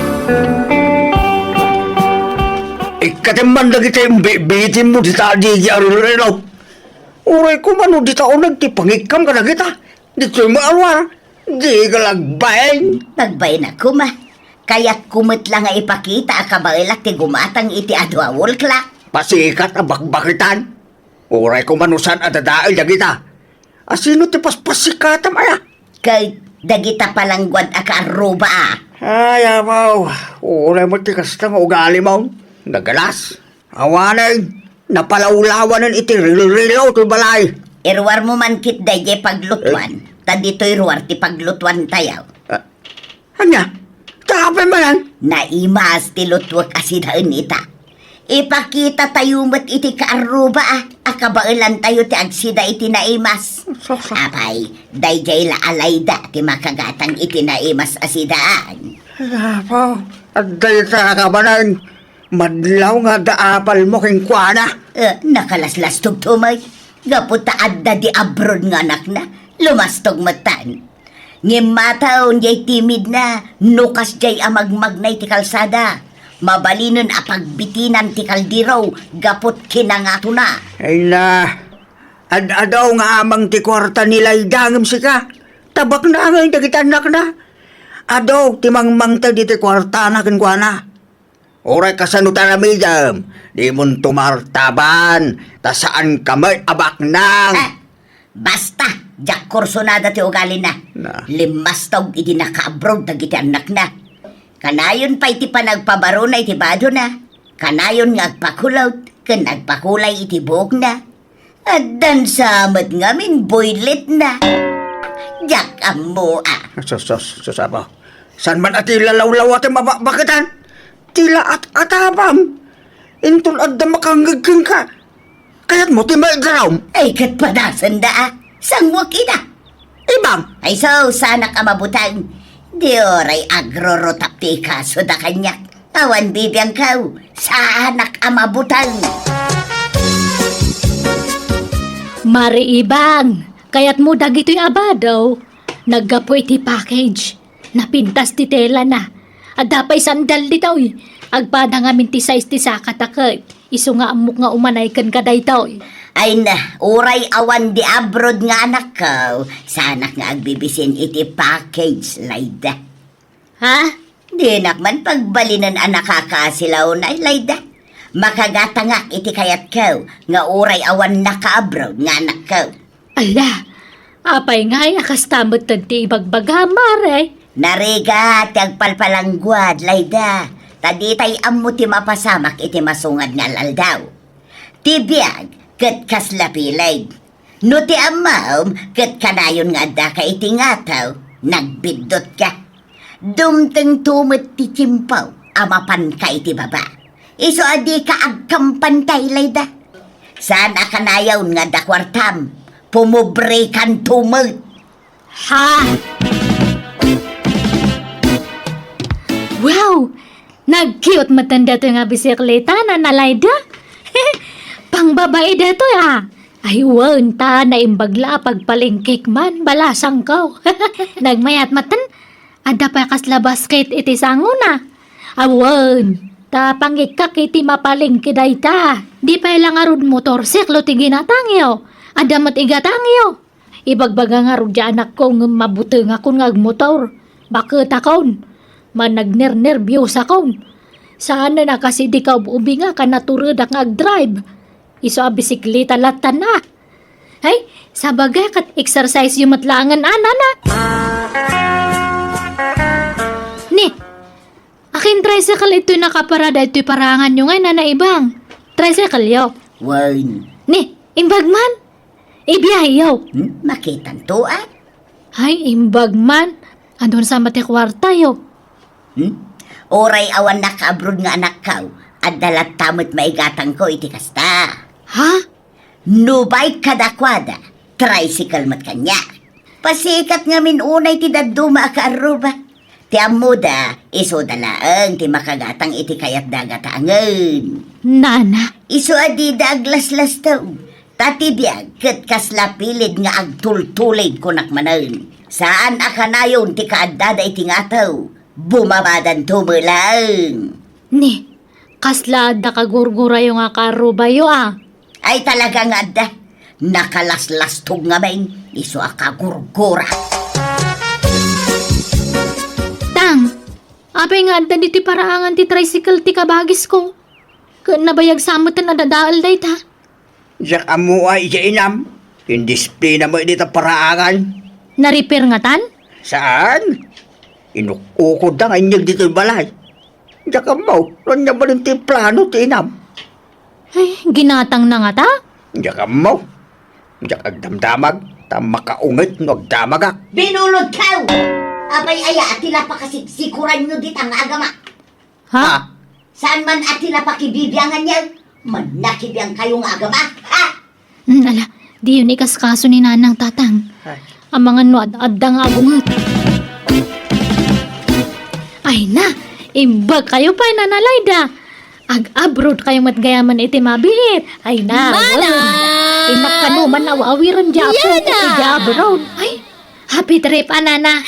Ikkatem man dagiti imbibitinmo dita a digi a relo. Uray koma no dita uneg ti pangikkam kadagita. Ditoy met a ruar, di ka lagbain. Nagbain a koma. Kayatko met la nga ipakita a kabaelak ti gumatang iti adu a wall clock. Pasikat a bakbakitan. Uray koma no saan a dadael dagita. Asino ti paspasikatam aya? Ket dagita palangguad a kaarruba a. Ay, abaw. Uray met ti kasta nga ugalimo. Nagalas. Awanen, napalawlawanen iti rilrilo ti balay. Iruarmo man ket daydiay paglutuan, eh, ta ditoy ruar ti paglutuantayo. Ah, ania? Tapay manen? Naimas ti lutuek a sidaen ita. Ipakitatayo met iti kaarruba a, a kabaelantayo ti agsida iti naimas. Sus, sus. Apay, daydiay la a layda ti makagatang iti naimas a sidaan. Apo, adda ita a kabaelan. Madlaw nga adda apalmo kenkuana. Eh, nakalaslastog to, may. Gapu ta adda di abroad nga anakna, lumastog metten. Ngem mataw diay timidna, no kasdiay a magmagna iti kalsada. Mabalinen a pagbitinan ti kaldero gapu ti kinangatona. Ay na, ad-adu nga amang ti kuarta ni Layda ngem sika. Tabakna ngay dagiti annakna. Adu ti mangmangted iti kuartana kenkuana. Uray kasano ti aramidem, dimon tumartaban, ta saanka met a baknang. Eh, basta, diak kursunada ti ugalina. Na. Limmastog idi nakaabroad dagiti annakna. Kanayon pay ti panagpabarona iti badona. Kanayon nga agpakulot ken agpakulay iti buokna. Addan sa met ngamin boyletna. Diak ammo a. Sus, sus, sus, apo. Saan man a ti lalawlawa ti mabakbaketan? Ti laat-atabam. Inton adda makangngeg kenka, kayatmo ti maidarum? Ay, ket padasenda a. Sanguak ida. Ibang. Ay, so, saanak a mabutang. Di oray agrurutap ti ikasoda kaniak. Awan bibiangkaw, saanak a mabutang. Mari Ibang, kayatmo dagitoy a bado? Naggapu iti package. Napintas ti telana. Adda pay sandal ditoy. Agpada ngamin ti size ti sakata ket isu nga ammok nga umanay kenka daytoy. Ay na, uray awan di abroad nga anakko, saanak nga agbibisin iti package, Layda. Ha? Dinak man pagbalinen a nakakaasilaw, Nay Layda. Makagatangak iti kayatko nga uray awan nakaabroad nga anakko. Ala, apay ngay a kasta met ti ibagbagam, Mare? Narigat ti agpalpalangguad, Layda, ta ditay ammo ti mapasamak iti masungad nga al-aldaw. Ti biag ket kasla piled. No ti ammom, ket kanayon nga addaka iti ngataw, nagbiddutka. Dumtengto met ti tiempo a mapanka iti baba. Isu a dika agkampantay, Layda. Saan a kanayon nga adda kuartam, pumobrekanto met. Ha? Wow! Nag-cute met daytoy nga bisikleta, Nana Layda. Pangbabai daytoy, a. Ay, wen, ta naimbag la a pagpalengkek man, balasangko. Nagmayat met, adda pay kasla basket iti sangona. Awan, ta pangikkak iti mapalengke dayta. Di pay la ngarud motorsiklo ti ginatangyo. Adda met igatangyo. Ibagbaga ngarud ti anakko ngem mabutengakon nga agmotor. Baketakon. Managnernerbiosakon. Saanen a kas idi kaub-ubingak a naturedak nga agdrive. Isu a bisikleta latta, a. Ay, sabagay ket exercise-yo met laengen, a, Nana. Ni, akin tricycle itoy nakaparada itoy paraanganyo ngay, Nana Ibang? Tricycle-yo? Wen. Ni, imbag man. Ibiyaheyo. Hmm, makitanto, a. Ay, imbag man. Adun sa met ti kuartayo. Hmm? Uray awan nakaabroad nga anakko, adda latta met maigatangko iti kasta. Ha? No bike kadakuada, tricycle met kaniak. Pasikat ngamin unay ti dadduma a kaarruba. Ti ammoda, isuda laeng ti makagatang iti kayatda a gatangen. Nana. Isu a dida aglaslastog. Ta ti biag ket kasla piled nga agtultulid, kunak manen. Saan a kanayon ti kaaddada iti ngataw. Bumabadanto met laeng. Ni, kasla adda kagurgurayo nga kaarrubayo, a? Ay, talaga nga adda. Nakalaslastog ngamin, isu a kagurgura. Tang, apay nga adda ditoy paraangan ti tricycle ti kabagisko? Ket nabayag sa met a dadael dayta. Diak ammo a, idiay inam. Indisplina met dita paraangan. Na-repair ngatan? Saan? Inuk-ukodda nga inyeg ditoy balay. Diak ammo no ania balin ti plano ti inam. Ay, ginatangna ngata? Diak ammo. Diak agdamdamag, ta makaunget no agdamagak. Binulodko! Apay aya ti napakasiksikuranyo dita nga agama? Ha? Ah. Saan man a ti napakibibianganyo? Mannakibiangkayo nga agama, ha? Hmm, ala, diyon ikaskaso ni Nanang, Tatang. Ay. Amangan no ad-adda nga agunget. Ay na, imbagkayo pay, Nana Layda. Ag-abroadkayo met gayamen iti mabiit. Ay na, Mana! Wen. Innak kano man aw-awiren diay apok iti abroad. Ay, Happy trip, a, Nana.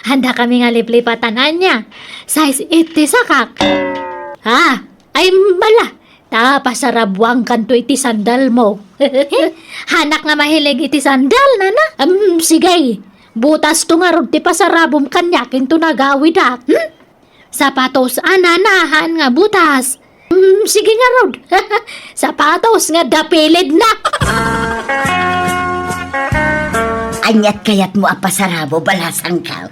Handa kami nga liplipatan, ania. Size eight ti sakak. Ah, ay, bala. Ta pasarabuangkanto iti sandalmo. Hanak nga mahilig iti sandal, Nana. Em, sige. Butasto ngarud ti pasarabom kaniak inton agawidak. Hmm? Sapatos a nanahan nga butas. Mm, sige ngarud. Sapatos nga dapiledna. Aniat kayatmo a pasarabo, balasangko?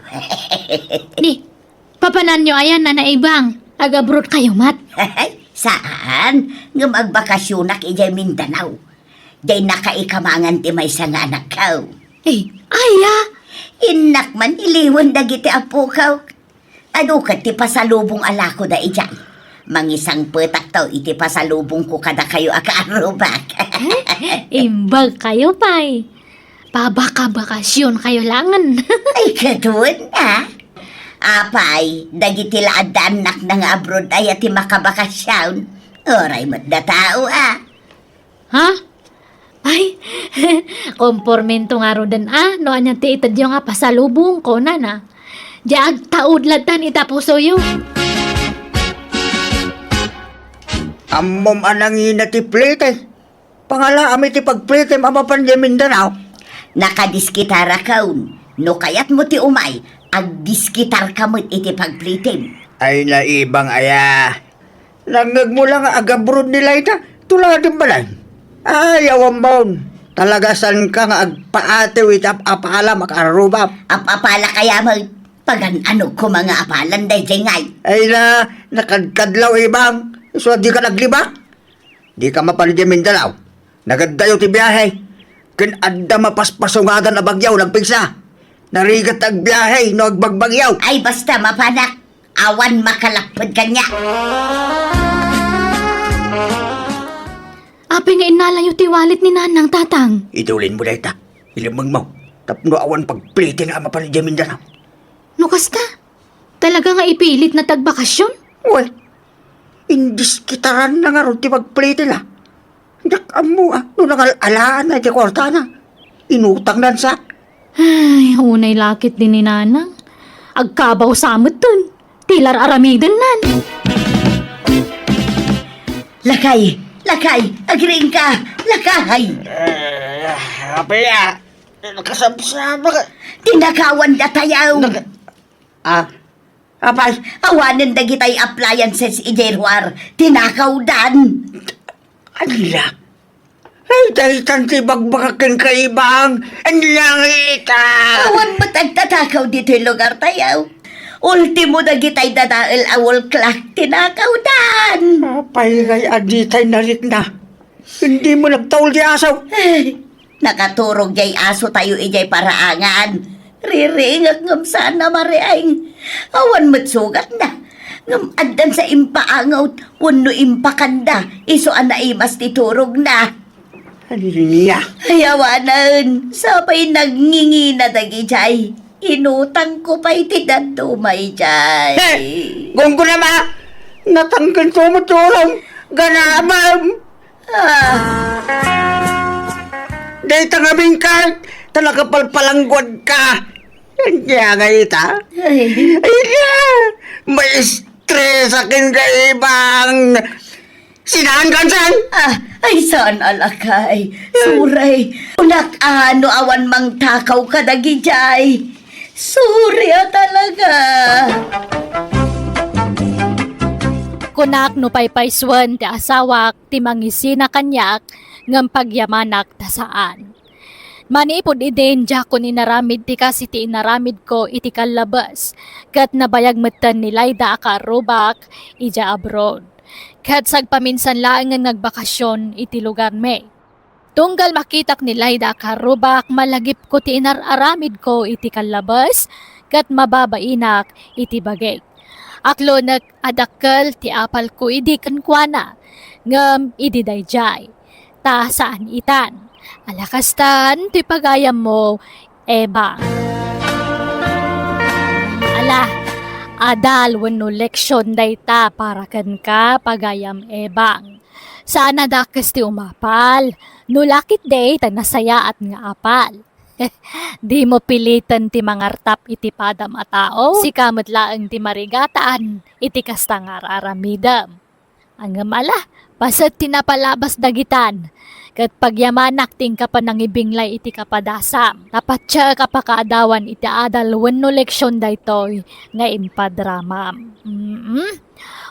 Ni, papananyo aya, Nana Ibang? Ag-abroadkayo met? Saan, ngem agbakasyonak idiay Mindanao. Diay nakaikamangan ti maysa nga anakko. Eh, aya? Innak man iliwen dagiti apoko. Adu ket ti pasalubong a lakoda idiay. Mangisangpetakto iti pasalubongko kadakayo a kaarrubak. Imbagkayo pay. Pabakabakasionkayo laengen. Ay, ket wen, a. Apay, dagiti la adda annakna nga abroad aya ti makabakasion. Uray met datao, a. Ha? Ay, kompormento ngaruden, a, no ania ti itedyo nga pasalubong, kunana. Diay agtaud lattan ita pusoyo. Ammom a nangina ti plete. Pangalaam iti pagpletem a mapan diay Mindanao. Nakadiskitarakon. No kayatmo ti umay, agdiskitarka met iti pagpletem. Ay, naibang aya. Nangngegmo la nga agabroad ni Laida, tuladem balay. Ay, awan maon. Talaga saanka nga agpaatiw iti ap-apalam a kaarrubak. Ap-apalak aya met? Pagan-anog koma nga apalan daydiay ngay. Ay na, nakadkadlaw, Ebang. Isu a dika naglibak. Dika mapan idiay Mindanao. Nagaddayo ti biahe. Ken adda mapaspasungadan a bagyo nagpigsa. Narigat ti agbiahe no agbagbagyo. Ay, basta mapanak. Awan makalapped kaniak. Apay nga innalayo ti wallet ni Nanang, Tatang? Idulinmo dayta. Ilemmengmo. Tapno awan pagpilitin a mapan idiay Mindanao. No kasta, talaga nga ipilitna ti agbakasyon? Wen, indiskitaranna ngarud ti pagpilitina. Diak ammo a no nangal-alaanna iti kuartana. Inutangnan sa. Ay, unay la ketdi ni Nanang. Agkabaw sa metten. Ti ar-aramidennan. Lakay, lakay, agriingka, lakay. Eh, apay a, nakasabsabak. Tinakawan datayo. Naka-, ah, apay? Awanen dagitay appliances idiay ruar, tinakawdan. Ala. Ay, daytan ti ibagbagak kenka, Ebang. Ania ngay ita? Awan met agtatakaw ditoy lugartayo. Ultimo dagitay dadael a wall clock tinakawdan. Apay ngay a ditay narikna? Dimo nagtaul ti aso. Ay, nakaturog jay asotayo idiay paraangan. Riringek ngem saan a mariing. Awan met sugatna. Ngem addan sa impaangot wenno impakanda isu a naimas ti turogna. Ania? Ay, awanen, sapay nagngingina dagidiay. Inutangko pay ti dadduma idiay. He! Gunggonam a! Natangken to met ti urom! Ganabem! Ah. Dayta ngamin ka, ta nakapalpalangguadka. Ania ngay ita? Ay. Ay na, maestresak kenka, Ebang. Sinaankan saan? Ah, ay saan a lakay. Suray, kunak a no awan mangtakaw kadagidiay. Sorry a talaga. Kunak no paypaysuen ti asawak ti mangisina kaniak ngem pagyamanak ta saan. Manipud idin, diakon inaramid ti kas iti inaramidko iti kallabes, ket nabayag metten ni Laida a kaarrubak idiay abroad. Ket sagpaminsan laengen nga agbakasyon iti lugarmi. Tunggal makitak ni Laida a kaarrubak, malagipko ti inar-aramidko iti kallabes, ket mababainak iti bagik. Aklonek a dakkel ti apalko idi kenkuana, ngem idi daydiay, ta saan itan. Ala kastan ti pagayammo, Ebang. Ala, adal wenno leksion dayta para kenka, pagayam Ebang. Saan a dakes ti umapal. No la ketdi, ta nasayaat nga apal. Dimo piliten ti mangartap iti padam a tao. Sika met laeng ti marigatan iti kasta nga ar-aramidem. Ngem ala, paset ti napalabas dagitan, ket pagyamanak ti inka panangibinglay iti kapadasam. Napatiek a pakaadawan iti adal wenno leksion daytoy nga impadramam. Mm.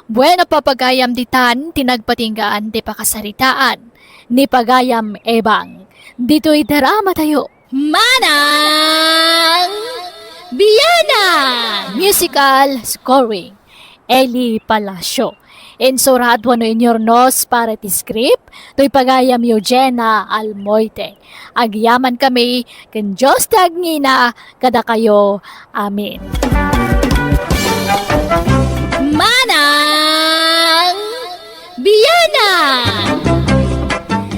Bueno, papagayam, ditan ti nagpatinggaan ti pakasaritaan ni pagayam Ebang. Ditoy drama tayo. Manang Bianang! Musical scoring, Eli Palacio. Insurat wenno inyurnos para iti script, toy pagayam Eugenia Almoite. Agyaman kami ken Dios ti agngina kadakayo. Amen. Manang Bianang!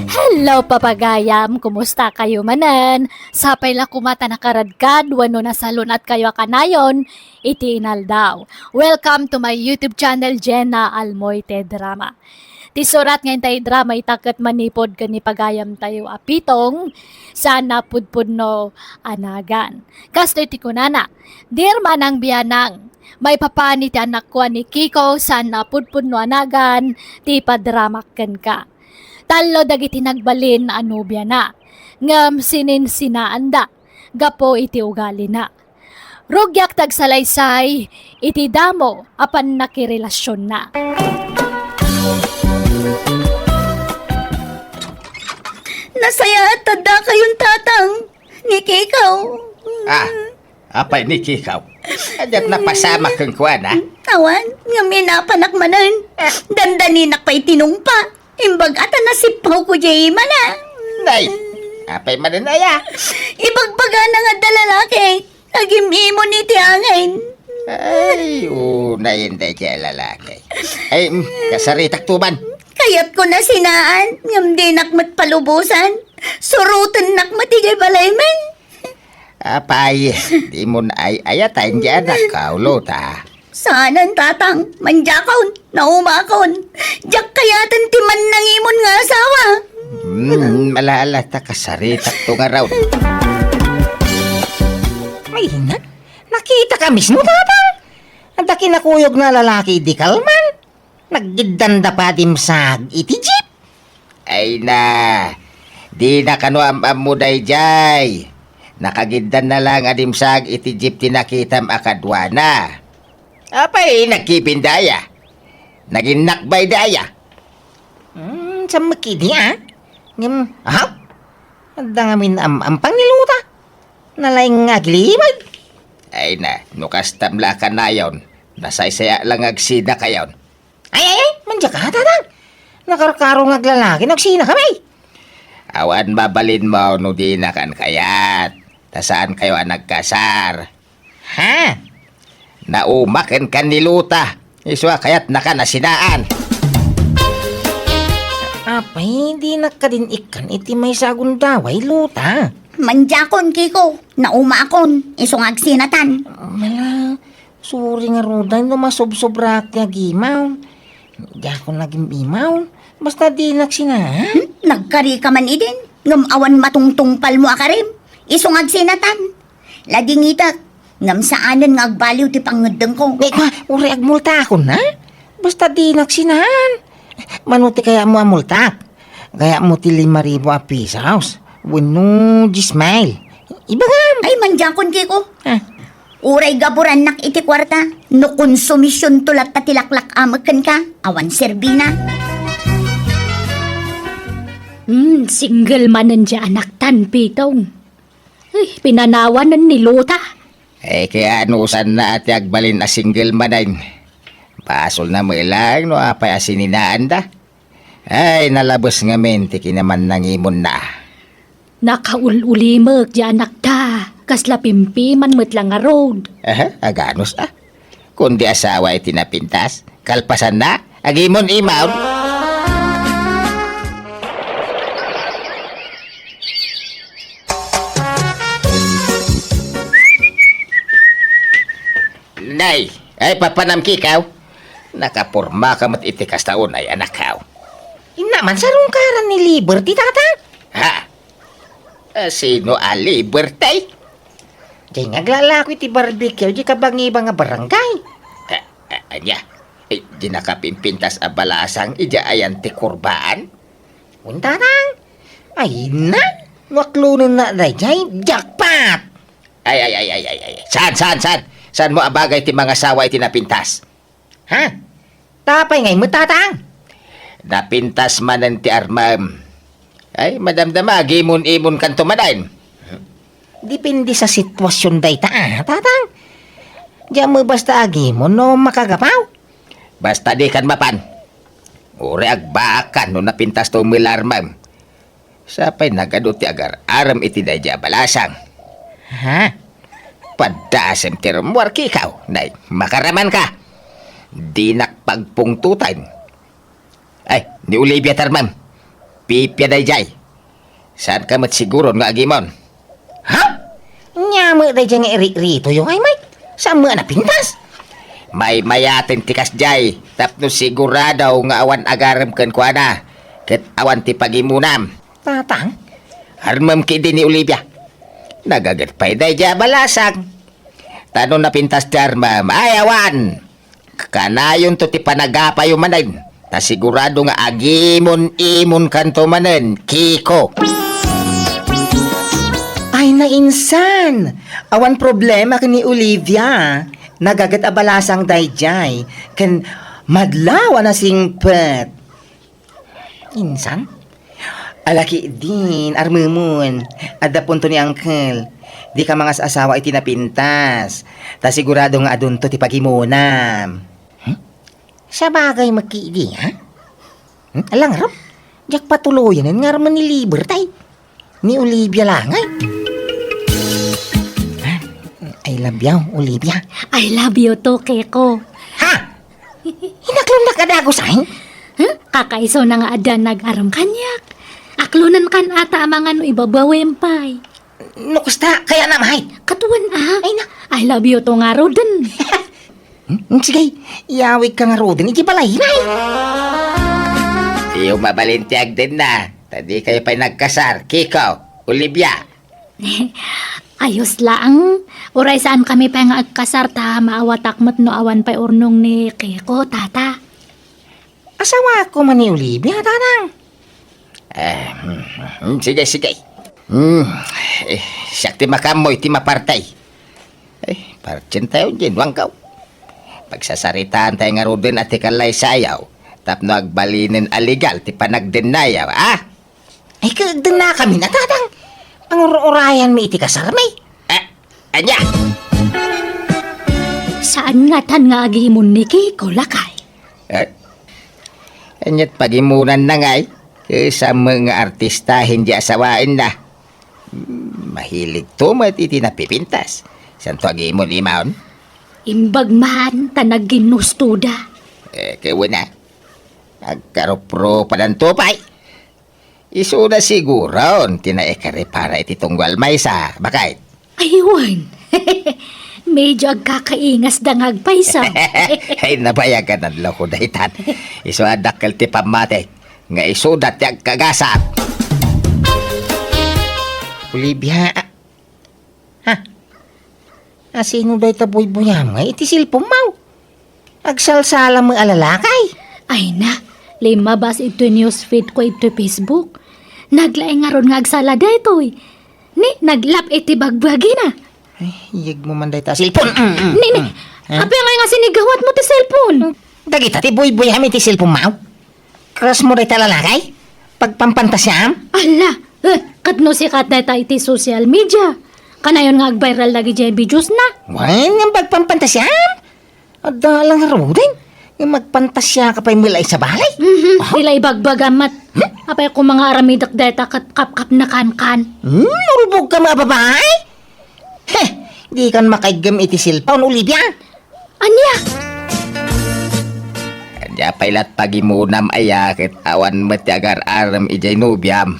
Hello, papagayam! Kumusta kayo manen? Sapay la koma ta nakaradkad wenno nasalun-at kayo a kanayon iti inaldaw. Welcome to my YouTube channel, Jenna Almoite Drama. Ti surat nga intay drama ita ket manipud ken ni pagayam tayo a Pitong, saan a pudpudno a nagan. Kastoy ti kunana, "Dear Manang Bianang, maipapan iti anakko a ni Kiko, saan a pudpudno a nagan ti ipadramak kenka. Tallo dagiti nagbalin a nobiana, ngem sininsinaanda gapu iti ugalina. Rugiak ti agsalaysay iti damo a pannakirelasionna." Nasayaat ta dakayon, Tatang, ni Kikaw. Ah, apay ni Kikaw? Adiak napasamak kenkuana? Awan, ngem inapanak manen. Dandaninak pay tinungpa. Imbag a ta nasipawko diay imana. Nay, apay manen aya? Ibagbagana nga adda lalaki. Agim-imon iti angin. Ay, unay daydiay a lalaki. Ay, mm, kasaritak tuman. Kayatko na sinaan, ngem dinak met palubosan. Surotennak met idiay balaymi. Apay, di mo naay-ayatan diay anakko, Luta. Saanen, Tatang. Mandiakon, naumakon. Diak kayaten ti mannangimon nga asawa. Hmm, ala-ala ta kasaritak to ngarud. Ay, na, nakitak a mismo, Tatang. Adda kinakuyogna a lalaki idi kalman. Naggiddanda pay a dimsag iti jeep. Ay na, dina kano am-ammo daydiay. Nakagiddanna laeng a dimsag iti jeep ti nakitam a kaduana. Apay, nagkibindaya? Naginnakbaydaya? Hmm, sammek idi, a? Ngem, aha? Adda ngamin am-ampang ni Luta. Nalaing nga agilimag. Ay na, no kastam la a kanayon, nasaysayaat la nga agsinakayon. Ay, ay, ay, mandiaka, Tatang. Nakarkaro nga aglalaki no agsinakami. Awan mabalinmo no dinakan kayat, ta saankayo a nagkasar. Ha? Naumaken kan ni Luta. Isu a kayatnaka a sinaan. Apay, dinak kadin ikkan iti maysa a gundaway, Luta. Mandiakon, Kiko. Naumakon. Isu nga agsinatan. Mala, sorry ngarud no masobsobraak ti agimaw. Diakon nagim-imaw. Basta dinak sinaan. Hmm? Nagkarika man idin. Ngem awan matungtungpalmo a karim. Isu nga agsinatan. Ladingitek, ngem saanen nga agbaliw ti pangngeddengko. Eh, kua, uray agmultakon, ha? Basta dinak sinaan. Mano ti kayatmo a multak? Kayatmo ti lima ribu a pesos? Wenno dies mil? Ibagam! Ay, mandiakon, Kiko. Ah. Uray gaburannak iti kuarta, no konsumisionto latta ti laklak-amek kenka, awan serbina. Hmm, single manen diay anaktan, Pitong. Ay, pinanawanen ni Luta. Eh, kaya anusanna ti agbalin a single manen. Basolna met laeng no apay a sininaanda. Ay, nalabes ngamin ti kinamannangimonna. Nakaul-ulimek diay anakta. Kasla pimpiman met la ngarud. Aha, aganus a. Kundi asawa iti napintas, kalpasanna, agimon-imon. Nay, ay, papanam, Kikaw. Nakapormaka met iti kasta unay, anakkaw. Inna man, sarungkaran ni Liberty, Tatang. Ha? Ah, sino a Liberty? Diay nga aglalako iti barbecue, diay kabangibang a barangay. Ah, ah, ania? Eh, diay nakapimpintas a balasang idiay ayan ti kurbaan? Wen, Tatang. Ay, na? No aklonenna daydiay, jackpot! Ay, ay, ay, ay, ay, ay. Saan, saan, saan? Saanmo a bagay ti mangasawa iti napintas? Ha? Apay ngay met, Tatang? Napintas manen ti armem. Ay, madamdama, agimon-imonkanto manen. Depende sa sitwasion dayta, a, Tatang. Diak met basta agimon no makagapaw. Basta dikan mapan. Uray agbaakkan no napintasto met la armem. Sapay nagadu ti agar-arem iti daydiay a balasang. Ha? Padasem ti rummuar, Kikaw. Nay, makaramanka. Dinak pagpungtoten. Ay, ni Olivia ti armem. Pipia daydiay. Saanka met siguron nga agimon? Ha? Ania met daydiay nga iritritoyo ngay met? Saan met a napintas? Maymayaten ti kasdiay tapno sigurado nga awan agarem kenkuana ket awan ti pagimonam. Tatang? Armem ketdi ni Olivia. Nagaget pay daydiay a balasang. Ta no napintas ti armem, ay awan! Kanayonto ti panagapayo manen, ta sigurado nga agimon-imonkanto manen, Kiko. Ay, nainsan! Awan problema ken ni Olivia. Nagaget a balasang daydiay, ken madlaw a nasingpet. Insan? Ala ketdin, armemon. Adda punto ni Uncle. Dika mangas-asawa iti napintas. Ta sigurado nga adunto ti pagimonam. Hmm? Sabagay met ketdi, ha? Hmm? Ala ngarud, diak patuloyan nga armen ni Liber tay. Ni Olivia la ngay. Ha? I love you, Olivia. I love you too, Kiko. Ha? Inaklonnak a dagus, ay? Huh? Kakaisuna nga adda nag-aram kaniak. Aklonenkan ata a mangano ibabawem pay. No kasta, kayatna met. Katuan a. Ay na. I love you too ngaruden. Hmm? Sige, iyawidka ngaruden iti balayna. Diyo mabalin ti agdenna, ta dikayo pay nagkasar, Kiko, Olivia. Ayos laeng. Uray saankami pay nga agkasar ta maawatak met no awan pay urnong ni Kiko, tata. Asawaak koma ni Olivia, tatang. Eh, mm, mm, sige, sige. Hmm, eh, siak ti makaammo iti maparti. Eh, partien tayo diay, Wangkaw. Pagsasaritaan tayo ngaruden a ti kallaysayaw tapno agbalinen a legal ti panagdennayaw, a? Ay, kagdennakamin a, tatang. Pangur-urayanmi iti kasarmi. Eh, ania? Saan ngatan nga agimon ni Kiko, lakay? Eh, aniat pagimonanna ngay? Kayatna met nga artistahen diay asawaenna. Hmm, mahiligto met iti napipintas. Saanto agimon, imaon? Imbag man ta nagginustoda. Eh, kayatna. Agkaruprupadanto pay. Isuda siguron ti naikaripara iti tunggal maysa, baket. Ay, wen. Medyo agkakaingasda nga agpayso. Ay, nabayagan a loko daytan. Isu a dakkel ti pammati nga isuda ti agkagasat. Olivia, a-, ha? Asino dayta buybuyam nga iti cellphone-mo? Agsalsala met a lalaki? Ay na, limmabas iti newsfeed ko iti Facebook. Naglaing ngarud nga agsala daytoy. Ni, naglap iti bagbagina. Ay, iyegmo man dayta a cellphone. Mm, mm, Ni, ni, mm. Eh? Apay ngay nga sinigawatmo ti cellphone? Dagita ti buybuyam iti cellphone-mo? Crush-mo dayta a lalaki? Pagpampantasiam? Ala, eh, ket no sikat dayta iti social media. Kanayon nga agviral dagiti videos na. Wen, nga pagpampantasiam? Adda la ngaruden nga magpantasiaka pay met la iti sabali. Mhm, aha. Dila ibagbagam met. Hmm? Apay koma nga aramidek dayta ket kapkapnekankan. Hmm, urbogka met a babai? Heh, dikan makaiggem iti cellphone, Olivia. Ania? Ania pay lat pagimonam aya ket awan met ti agar-arem idiay nobiam.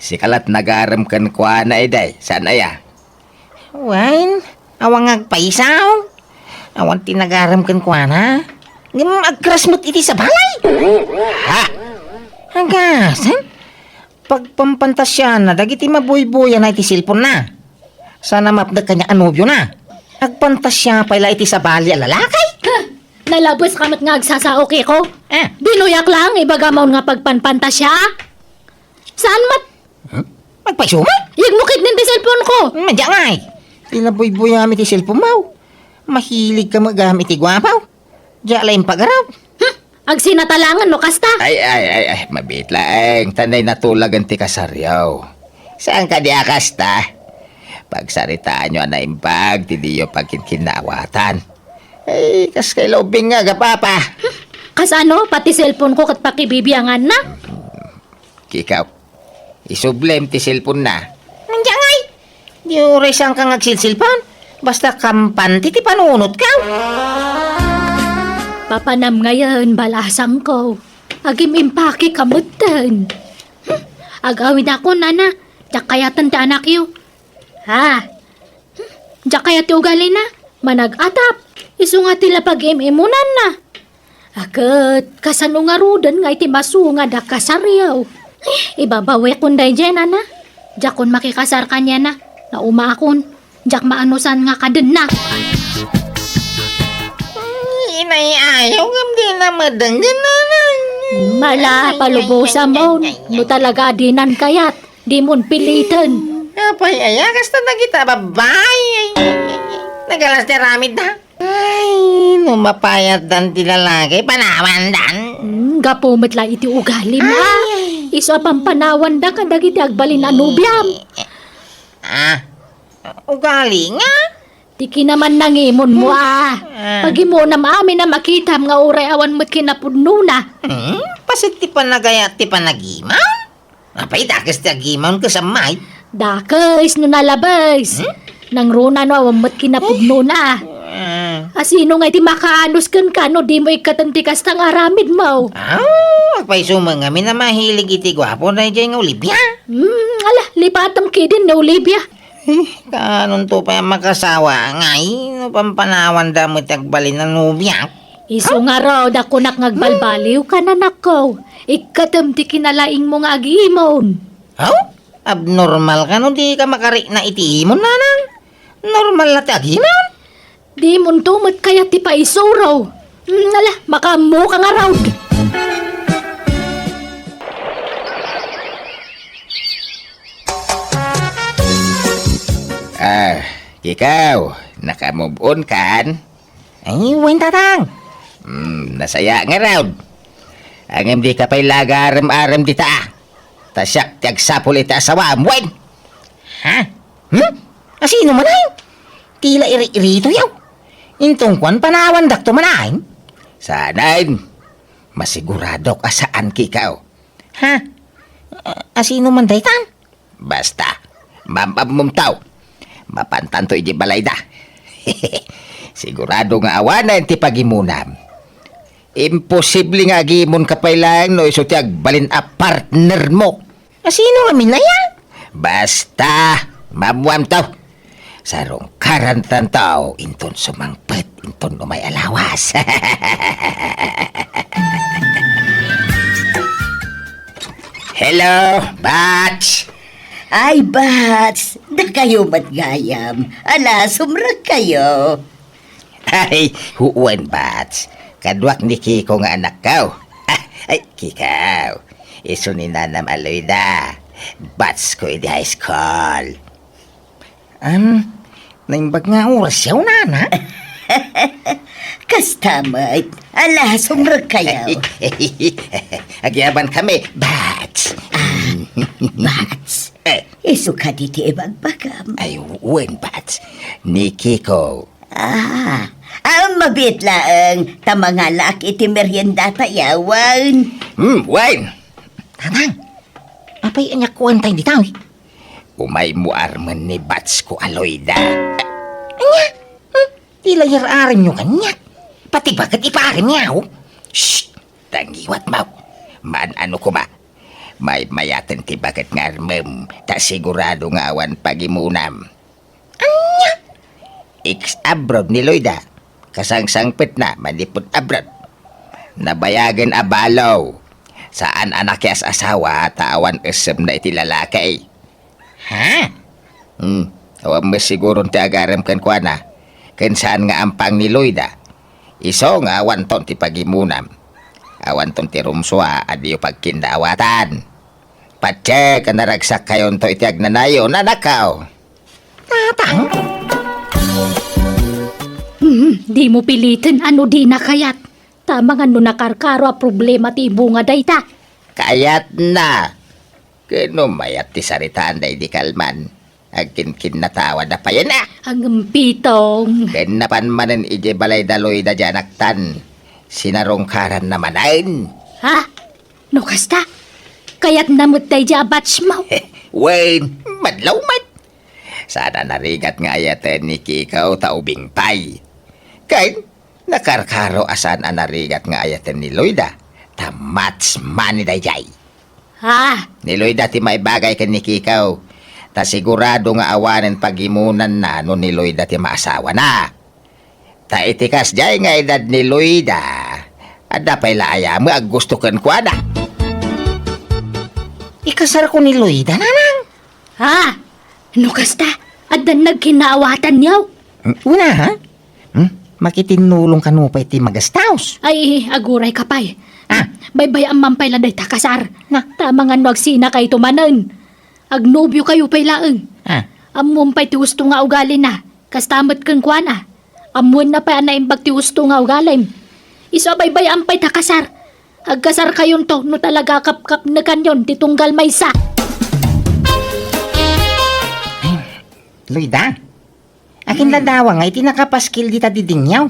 Sika lat nagarem kenkuana idi, saan aya? Wen, awan nga agpayso. Awan ti nagarem kenkuana. Ngem agcrush met iti sabali. Ha? Agasan? Pagpampantasiana dagiti mabuybuyan iti cellphone-na. Saan a mapnek kaniak a nobiona. Agpantasia pay la iti sabali a lalaki. Huh! Nalabeska met nga agsasao, Kiko. Eh? Binuyak laeng ibagam nga pagpanpantasia. Saan met? Huh? Agpayso met? Iyegmo ketdin ti cellphone-ko. Madiay ngay. Ti nabuybuyaam iti cellphone-mo. Mahiligka met gayam iti guapo. Diak la impagaraw. Hmm? Agsinatalangen no kasta? Ay, ay, ay, ay, mabiit laeng. Tanay natulagan ti kasaryo. Saan kadi a kasta? Pagsaritaanyo a naimbag ti diyo pagkinkinnaawatan. Ay, kas kay lubing nga agapapa. Hmm? Kasano? Pati cellphone-ko ket pakibibianganna? Kikaw, isublem ti cellphone-na. Ania ngay? Di uray saanka nga agsilsilpon. Basta kampante ti panunotko. Papanam ngayen, balasangko. Agim-impakeka metten. Hmm, agawidakon, nana. Diak kayaten ti anakyo. Ha? Diak kayat ti ugalina. Manag-atap. Isu nga ti la pagim-imunanna. Ket, kasano ngaruden nga iti masungad a kasaryo? Eh, ibabawekon daydiay, nana. Diakon makikasar kaniana. Naumakon. Diak maanusan nga kadenna. Ay, inay, ayaw ngem dina madenggen, nana. Mala, ay, ay, palubosam ay, ay, ay, ay. No talaga a dinan kayat. Dimon piliten. Apay aya, kasta dagita a babbai. Ay, ay, ay, ay. Nagalas ti aramidda. Ay, no mapayatdan ti lalaki, panawandan. Hmm, gapu met la iti ugalim, ha? Ay, ay. Isu a pampanawanda kadagiti agbalin a nobiam. Ah, ugali nga? Ti kinaman nangimonmo a. Ah. Pagimonam amin a makitam nga uray awan met kinapudnona. Hmm? Paset ti panagayat ti panagimaw? Apay, dakes ti agimaw ket sammay? Dakes no nalabes. Hmm? Nangruna no awan met kinapudnona. Ah. Asino ngay ti makaanus kenka no dimo ikkatem ti kasta nga aramidmo? Ah, agpayso met ngamin a mahilig iti guapo daydiay nga Olivia. Hmm, ala, lipatem ketdin ni Olivia. Eh, kaanonto pay a makasawa ngay no pampanawanda met ti agbalin a nobiak? Isu ngarud a kunak nga agbalbaliw ka, anakko. Ikkatem ti kinalaingmo nga agimon. Haw? Abnormal kano dika makarikna iti imon, nanang? Normal la ti agimon? Dimonto met kayat ti paisuro. Mm, ala, makaammoka ngarud. Ah, ikaw, naka-move on kan? Ay, wen, tatang. Hmm, nasaya ngarud. Ngem dika pay la agarem-arem dita, a. Ta siak ti agsapul iti asawaam, wen. Ha? Hmm? Asino man ay? Ti la iri-irito yaw. Inton kuan panawandakto man ay? Saanen. Masiguradok a saan, kikaw. Ha? A-, asino man daytan? Basta, mam-ammom taw. Mapantanto iti balayda. Sigurado nga awanen ti pagimonam. Imposible nga agimonka pay laeng no isu ti agbalin a partnermo. Asino ngamin aya? Basta, maammoam taw. Sarungkarantan taw inton sumangpet inton umay a lawas. Hello, Bats! Ay, Bats! Dakayo met gayam. Ala, sumrekkayo. Ay, wen, Bats. Kaduak ni Kiko nga anakko. Ah, ay, Kikaw. Isu ni nanam a Loida. Batsko idi high school. Am, naimbag nga oras yaw, nana? Kasta met. Ala, sumrekkayo. Agyaban kami, Bats. Ah, Bats. Eh. Isu kadi ti ibagbagam? Ay, wen, Bats. Ni Kiko. Ah, ah, mabiit laeng. Ta mangalaak iti meriendata, yawan. Hmm, wen. Tatang, apay ania kuentay dita, eh? Umaymo armen ni Batsko a Loida. Ania? Hmm? Ti layar-arenyo kaniak. Pati baket ipaarem yaw. Shh! Tangiwat mo. Maan-ano koma. Maymayaten ti baket nga armem, ta sigurado nga awan pagimonam. Ania? Ex-abroad ni Loida. Kasangsangpetna manipud abroad. Nabayagen a balo. Saan a nakias-asawa ta awan essemna iti lalaki. Ha? Hmm, awan met siguron ti agarem kenkuana. Ken saan nga ampang ni Loida. Isu nga awanton ti pagimonam. Awanton ti rumsua a diyo pagkinnawatan. Patse, a naragsakkayonto iti agnanayon, anakko. Tatang? Hmm, dimo piliten a no dina kayat. Ta amangan no nakarkaro a problema ti ibunga dayta. Kayatna. Ken no mayat ti saritaan daydi kalman, agkinkinnatawa da payen a. Agempitong. Ken napan manen idiay balayda Loida diay anaktan, sinarungkaranna manen. Ha? No kasta, kayatna met daydiay a batchmo? Wen, madlaw met. Saan a narigat nga ayaten ni Kiko ta ubing pay. Ken nakarkaro a saan a narigat nga ayaten ni Loida ta match money daydiay. Ah! Ni Loida ti maibagay ken ni Kiko, ta sigurado nga awanen pagimonanna no ni Loida ti maasawana. Ta iti kasdiay nga edad ni Loida, adda pay la aya met a gusto kenkuana. Ikasarko ni Loida, nanang? Ha? No kasta, addan nagkinnaawatan yaw? Hmm, una, ha? Hmm? Makitinnulong kano pay ti magastaos? Ay, aguray ka pay. Ah. Baybay-am man pay la dayta kasar. Na? Ta amangan no agsinakayto manen. Agnobiokayo pay laeng. Ah. Ammom pay ti husto nga ugalina. Kasta met kenkuana. Ammoenna pay a naimbag ti husto nga ugalim. Isu a baybay-am pay ta kasar. Agkasarkayonto no talaga a kapkapnekanyon ti tunggal maysa. Ay, Loida, akin ladawa nga iti nakapaskil dita didingyaw.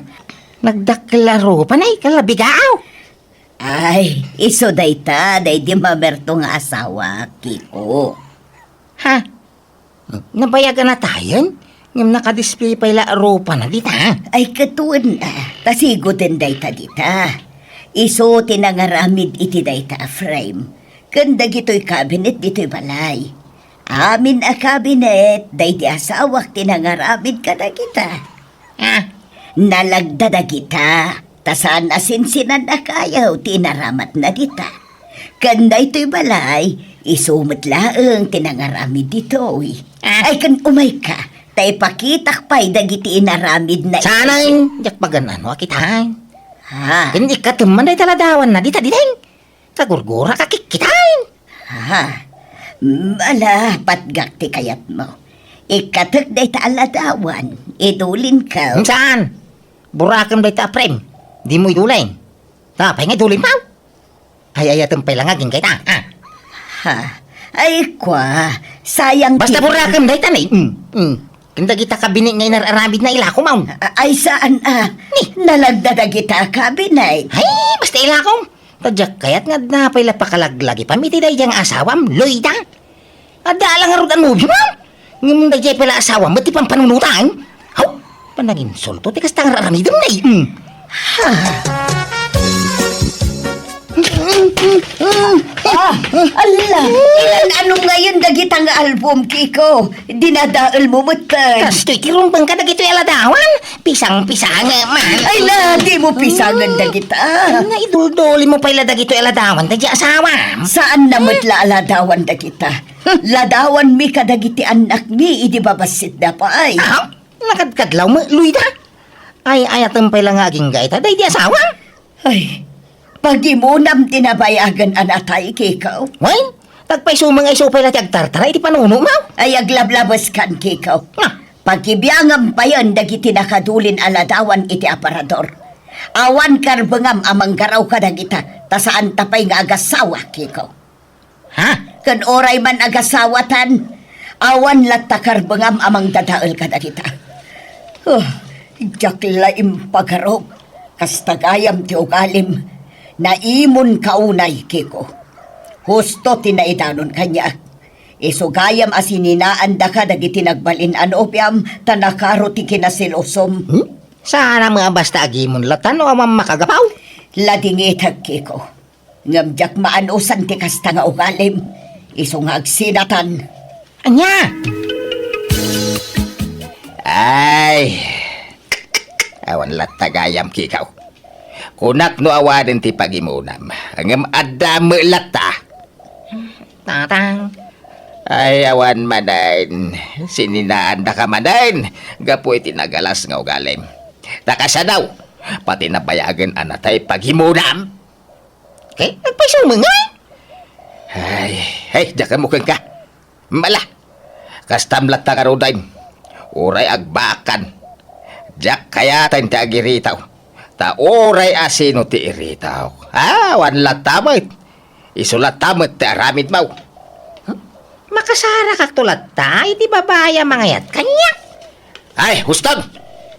Nagdakkel a rupa na ikalabigaw. Ay, isu dayta, daydi mamerto nga asawa, Kiko. Ha? Nabayagan a tayen? Ngem nakadisplay pay la a rupana dita. Ay, ket wen, ah, ta sigoden dayta dita. Isu ti nangaramid iti dayta a frame ken dagitoy cabinet ditoy balay. Amin a cabinet, daydi asawak ti nangaramid kadagita. Ah. Nalagda dagita, ta saan a sinsinan a kayo ti inaramatna dita. Ken daytoy balay, isu met laeng ti nangaramid ditoy. Ah. Ay, ken umayka, ta ipakitak pay dagiti inaramidna. Saan a, diak pagan-ano a kitaen. Ah. Ken ikkatem man dayta ladawanna dita, diding. Kagurgurak a kikkitaen. Ha? Ala, patgak ti kayatmo. Ikkatek dayta a ladawan, idulinko. Saan? Burakem dayta a frame. Dimo idulin. Apay nga idulinmo? Ay, ayatem pay la nga agingga ita. Ah. Ha? Ay, kwa, sayang. Basta ti burakem dayta ni. Mm, mm. Ken dagita kabinet nga inar-aramidna, ilakom. A-, ay, saan a? Ni? Nalagda dagita kabinet. Ay, basta ilakom. Ta diak kayat nga adda pay la pakalaglagipam iti daydiay nga asawam, Loida. Adda la ngarud a nobiomo. Ngem daydiay pay la asawam met ti pampanunotam. Haw, panaginsulto ti kasta nga aramidem, nay. Mm. Ha? Ah, ala, ilan-ano ngayon dagita nga album, Kiko? Dinadaelmo met, eh. Kastoy ti rumbeng kadagitoy a ladawan. Pisang-pisangem man. Ay, la, dimo pisangen dagita. Ay, naiduldulinmo pay la dagitoy a ladawan daydiay asawam. Saan na met la a ladawan dagita. Ladawanmi kadagiti annakmi idi babassitda pay. Ah, nakadkadlawmo, Loida. Ay, ayatem pay la nga agingga ita daydi asawam. Ay, pagimonam ti nabayagen a natay, Kiko. Wen, ta agpaysumeng a isu pay la ti agtartara iti panunotmo. Ay, aglablabeskan, Kiko. Ah. Pagibiangam payen dagiti nakadulin a ladawan iti aparador. Awan karbengam a manggaraw kadagita, ta saanta pay nga agasawa, Kiko. Ha? Ken uray man agasawatan, awan latta karbengam a mangdadael kadagita. Oh, diak la impagarup. Kasta gayam ti ugalim. Naimonka unay, Kiko. Husto ti naidanon kaniak. Isu gayam a sininaandaka dagiti nagbalin a nobiam, ta nakaro ti kinasilosom. Hmm? Saan a met a basta agimon latta no awan makagapu? Ladingitek, Kiko. Ngem diak maanusan ti kasta nga ugalim. Isu nga agsinatan. Ania? Ay, awan latta gayam, Kiko. Kunak no awanen ti pagimonam, ngem adda met latta. Tatang. Ay, awan manen. Sininaandaka manen gapu iti nagalas nga ugalim. Ta kasano, pati nabayagen a natay pagimonam. Ket agpaysumeng, eh? Ay, ay, diak ammo kenka. Mala, kastam latta ngaruden. Uray agbaakan. Diak kayaten ti agiritaw. Ta uray asino ti iritaw. Ah, awan latta met. Isu latta met ti aramidmo. Huh? Makasarakakto latta iti babai a mangayat kaniak. Ay, huston!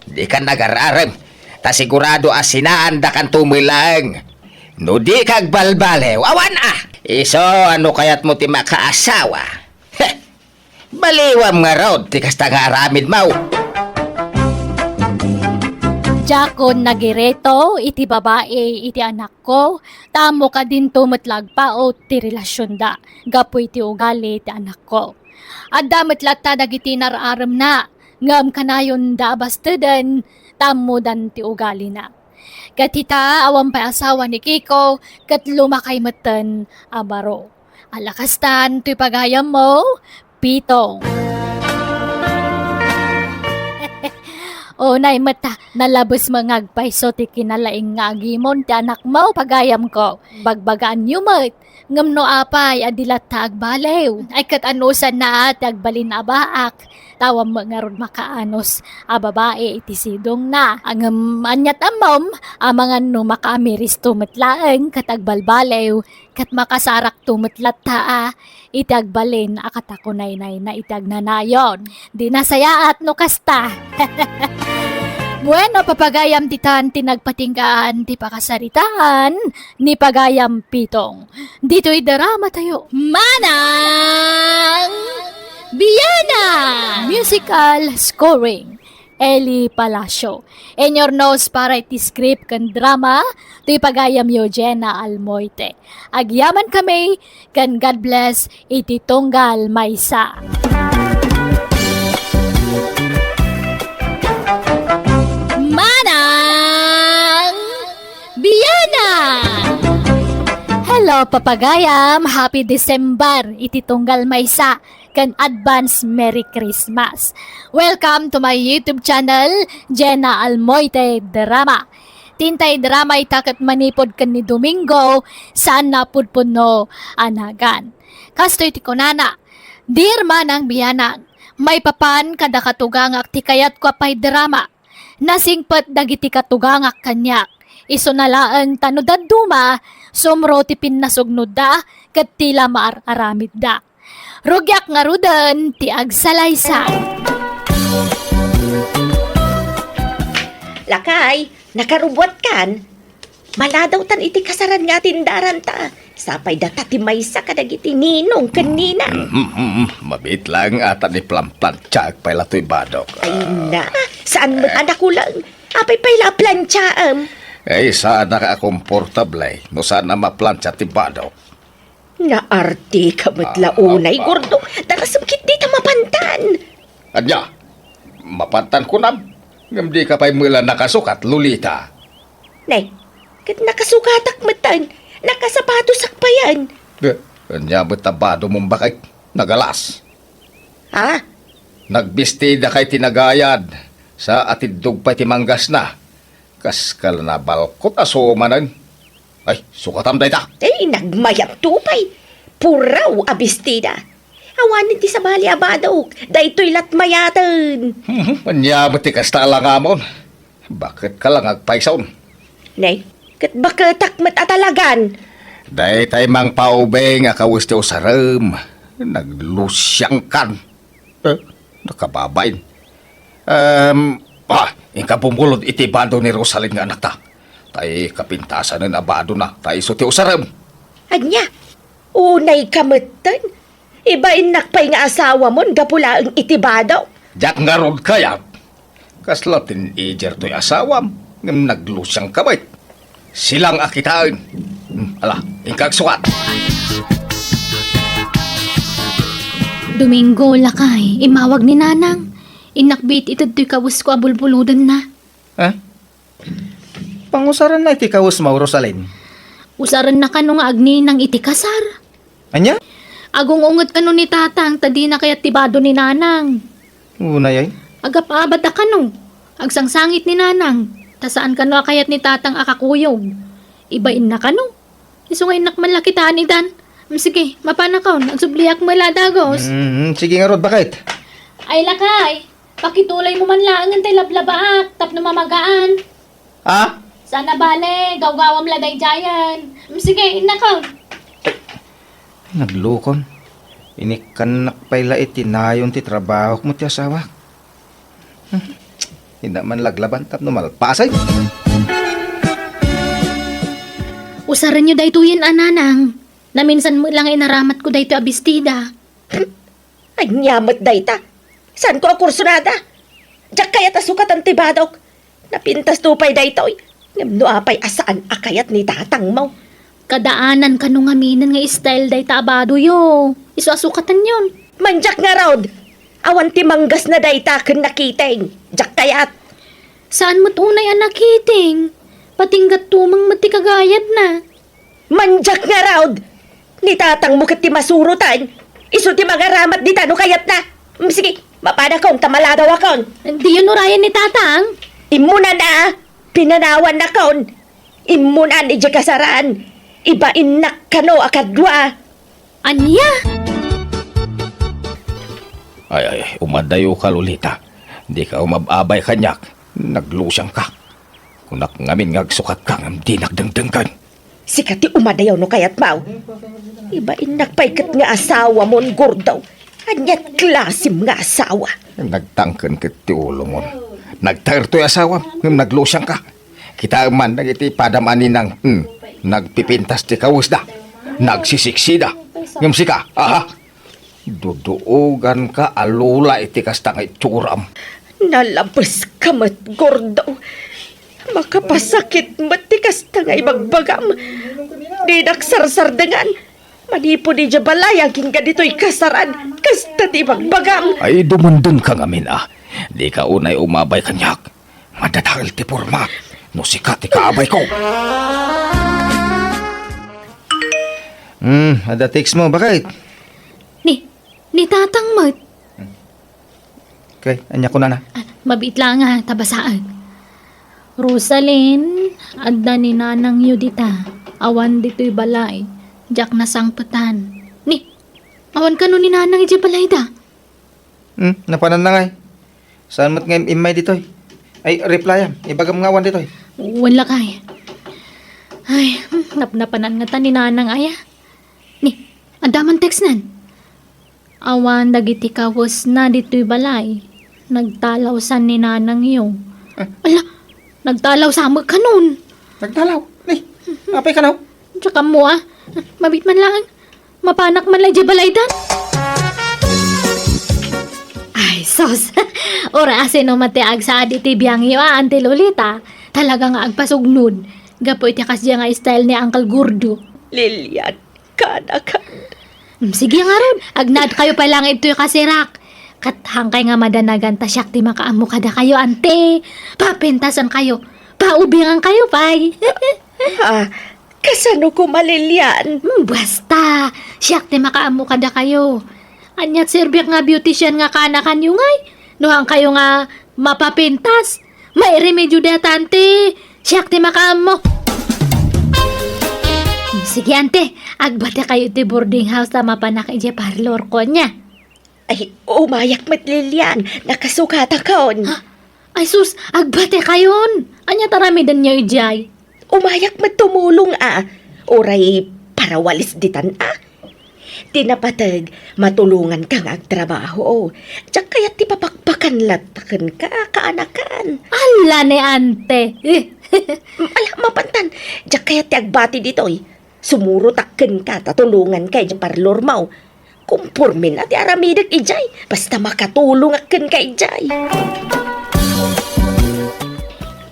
Dika nagar-arem, ta sigurado a sinaandakanto met laeng. No dika agbalbaliw, awan a! Isu a no kayatmo ti makaasawa. Heh! Baliwam ngarud ti kasta nga aramidmo. Diakon nagiritaw iti babai iti anakko, ta ammok a dinto met la agpaut ti relasionda gapu iti ugali ti anakko. Adda met latta dagiti nar-aremna, ngem kanayonda a basteden ta ammodan ti ugalina. Ket ita, awan pay asawa ni Kiko, ket lumakay metten a baro. Ala kastan toy pagayammo, Pitong. Unay met, nalabes nga agpayso ti kinalaing nga agimon ti anakmo, pagayamko. Bagbagaanyo met, Ngem no apay a di latta agbaliw, ay ket anusanna ti agbalin a baak, ta awan met ngarud makaanus a babai iti sidongna. Ngem aniat ammom, amangan no makaamiristo met laeng ket agbalbaliw, ket makasarakto met latta a iti agbalin a katakunaynayna iti agnanayon. Di nasayaat no kasta. Bueno, papagayam ditan ti nagpatinggaan ti pakasaritaan ni Pagayam Pitong. Ditoy drama tayo. Manang Biana! Musical scoring, Eli Palacio. In your nose para iti script ken drama, ti pagayam yo Jenna Almoite. Agyaman kami ken God bless iti tunggal maysa. Manang Biana! Hello, papagayam! Happy December iti tunggal maysa ken advance Merry Christmas. Welcome to my YouTube channel, Jenna Almoite Drama. Tintay drama ita ket manipud ken ni Domingo, saan na pudpudno a nagan. Kastoy ti kunana, Dear Manang Bianang, maipapan kada katugangak ti kayatko a pay drama. Nasingpet dagiti katugangak kaniak. Isuna laeng ta no dadduma, sumro ti pinnasugnodda ket ti la maar-aramidda. Rugiak ngaruden ti agsalaysay. Lakay, nakarubuatkan? Maladawtan iti kasaran nga atindaranta. Sapay data ti maysa kadagiti ninong ken nina. Mhm, mhm. Mabiit laeng ata ni planplantiaek pay la toy badok. Ay na, saan met a nakulang? Apay pay la a plantiaem? Ay, saan a komportable no saan a maplantia ti badok. Naarteka met la unay, Gordo. Darasem ketdi ta mapantan. Ania? Mapantan kunam? Ngem dika pay met la nakasukat, Lolita. Nay, ket nakasukatak metten. Nakasapatosak payen. Eh, ania met a badom, bakay? Nagalas. Ha? Nagbistida kay ti nagayad, sa atiddog pay ti manggasna. Kas kala nabalkot a sumanen. Ay, sukatam dayta. Ay, nagmayat to pay. Puraw a bestida. Awanen ti sabali a badok. Daytoy lat mayaten. Hmm, ania met ti kasta a langamon? Baket ka lang agpayson. Nay, ket baketak met a talagan. Daytay mangpaubing a kawes ti usarem. Naglusiangkan. Eh, nakababain. Em, ah, inka bumulod iti bado ni Rosalyn nga anakta. Tay kapintasanen a badona, ta isu ti usarem. Ania? Unay ka metten? Ibainnak pay nga asawamon gapu laeng iti bado. Diak ngarud kayat. Kasla teenager toy asawam, ngem naglusiang ka met. Silang a kitaen. Hmm, ala, inka agsukat. Domingo, lakay, immawag ni Nanang. Innak biit iti daytoy kawesko a bulbulodenna. Ha? Pangusarenna iti kawesmo, Rosalyn? Usarenna kano nga agninang iti kasar? Ania? Agung-unget kano ni Tatang ta dina kayat ti bado ni Nanang. Unay ay? Agap-abat a kano. Agsangsangit ni Nanang. Ta saan kano a kayat ni Tatang a kakuyog. Ibainna kano. Isu nga innak man la kitaen itan. Mm, sige, mapanakon. Agsubliak met la a dagus. Mm, sige ngarud, baket. Ay, lakay. Pakituloymo man laengen tay lablabaak tapno mamagaan. Ha? Saan a bale, gawgawam la daydiayen. Mm, sige, innakon. Ay, naglukon. Inikkannak pay la iti nayon ti trabahok met ti asawak. Hmm. Inna man laglaban tapno malpasen. Usarenyo daytoyen a, Nanang. Naminsan met la nga inaramatko daytoy a bestida. Ania met dayta? Saanko a kursunada? Diak kayat a sukatan ti badok. Napintasto pay daytoy. Ngem no apay a saan a kayat ni tatangmo? Kadaanan kano ngaminen nga style dayta a badoyo. Isu a sukatanyon. Mandiak ngarud! Awan ti manggasna dayta ken nakiting. Diak kayat. Saan met unay a nakiting? Patinggat tumeng met ti kagayadna. Mandiak ngarud! Ni tatangmo ket ti masurotan. Isu ti mangaramat dita no kayatna. Mm, sige, mapanakon ta maladawakon. Diyon urayen ni tatang? Immunan a, pinanawannakon. Immunan idiay kasaran. Ibainnak kano a kadua. Ania? Ay, ay, umadayoka, Lolita. Dika umab-abay kaniak. Naglusiangka. Kunak ngamin nga agsukatka ngem dinak dengdenggen. Sika ti umadayo no kayatmo. Ibainnak pay ket nga asawamon, Gordo. Aniat klasem nga asawa? Nagtangken ket ti ulomon. Nagtaer toy asawam, ngem naglusiangka. Kitaem man dagiti padam a ninang, hmm, nagpipintas ti kawesda. Nagsisiksida. Ngem sika, aha? Duduoganka a lula iti kasta nga itsuram. Nalabeska met, Gordo. Makapasakit met ti kasta nga ibagbagam. Dinak sarsardengan. Manipud idiay balay agingga ditoy kasaran, kasta ti ibagbagam. Ay, dumendenka ngamin a. Dika unay umabay kaniak. Madadael ti pormak no sika ti kaabayko. Hmm, adda text mo, bakit? Ni, ni Tatang met. Okay, ania kunana? Ah, mabiit laeng a ta basaen. Rosalyn, adda ni nanangyo dita. Awan ditoy balay. Diak nasangpetan. Ni, awan kano ni nanang idiay balayda? Hmm, napananna ngay. Saan met nga im-, immay ditoy? Ay, replyam. Ibagam nga awan ditoy. Wen lakay. Ay, hmm, napnapanan ngata ni nanang aya. Ni, adda man textnan. Awan dagiti kawesna ditoy balay. Nagtalawsan ni nanangyo. Ah. Ala, nagtalawsa met kanon. Nagtalaw? Ni, apay kano? Diak ammo a. Mabiit man laeng. Mapanak man la idiay balaydan. Ay, sus. Uray asino met ti agsaad iti biangyo a, Auntie Lolita. Talaga nga agpasugnod. Gapu iti kasdiay nga style ni Uncle Gordo. Lilian, kaanakan. Mm, sige ngarud, agnaedkayo pay laeng ditoy kasirak. Ket haankay nga madanagan ta siak ti makaammo kadakayo, ante. Papentasankayo. Paubingankayo pay. Ah, kasano koma, Lilian? Mm, basta, siak ti makaammo kadakayo. Ania ti serbiak nga beautician nga kaanakanyo ngay? No haankayo nga mapapintas, mairemedio dayta, ante. Siak ti makaammo. Sige, ante. Agbatekayo iti boarding house ta mapanak idiay parlorko, ania? Ay, umayak met, Lilian. Nakasukatakon. Ha? Ay, sus, agbatekayon. Ania ti aramidenyo idiay? Umayak met tumulong a. Uray para walis ditan a. Ti napateg, matulonganka nga agtrabaho. Diak kayat ti papakpakan latta kenka, kaanakan. Ala ni ante. Ala, mapantan. Diak kayat ti agbati ditoy. Sumurotak kenka ta tulonganka idiay parlormo. Kompormen a ti aramidek idiay. Basta makatulongak kenka idiay.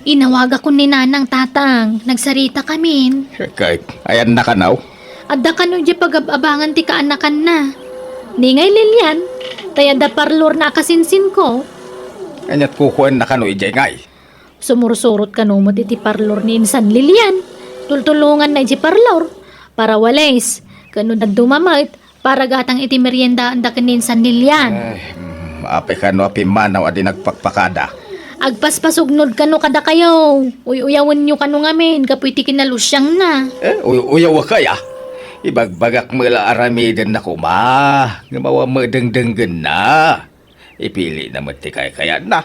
Inawagakon ni Nanang, Tatang. Nagsaritakamin. Ket, ayanna kano? Adda kano idiay pagab-abangan ti kaanakanna. Ni ngay, Lilian, tay adda parlorna a kasinsinko. Aniat kukuenna kano idiay ngay? Sumursurot kano met iti parlor ni insan Lilian. Tultulonganna idiay parlor. Para walis. Ken no dadduma met, para gatang iti meriendaanda ken ni insan Lilian. Ay, mm, apay kano a pimmanaw a di nagpakpakada? Agpaspasugnod kano kadakayo. Uy-uyawenyo kano ngamin gapu iti kinalusiangna. Eh, uy-uyawek aya? Ibagbagak met la aramidenna koma. Ngem awan met dengdenggenna. Ipilina met ti kaykayatna.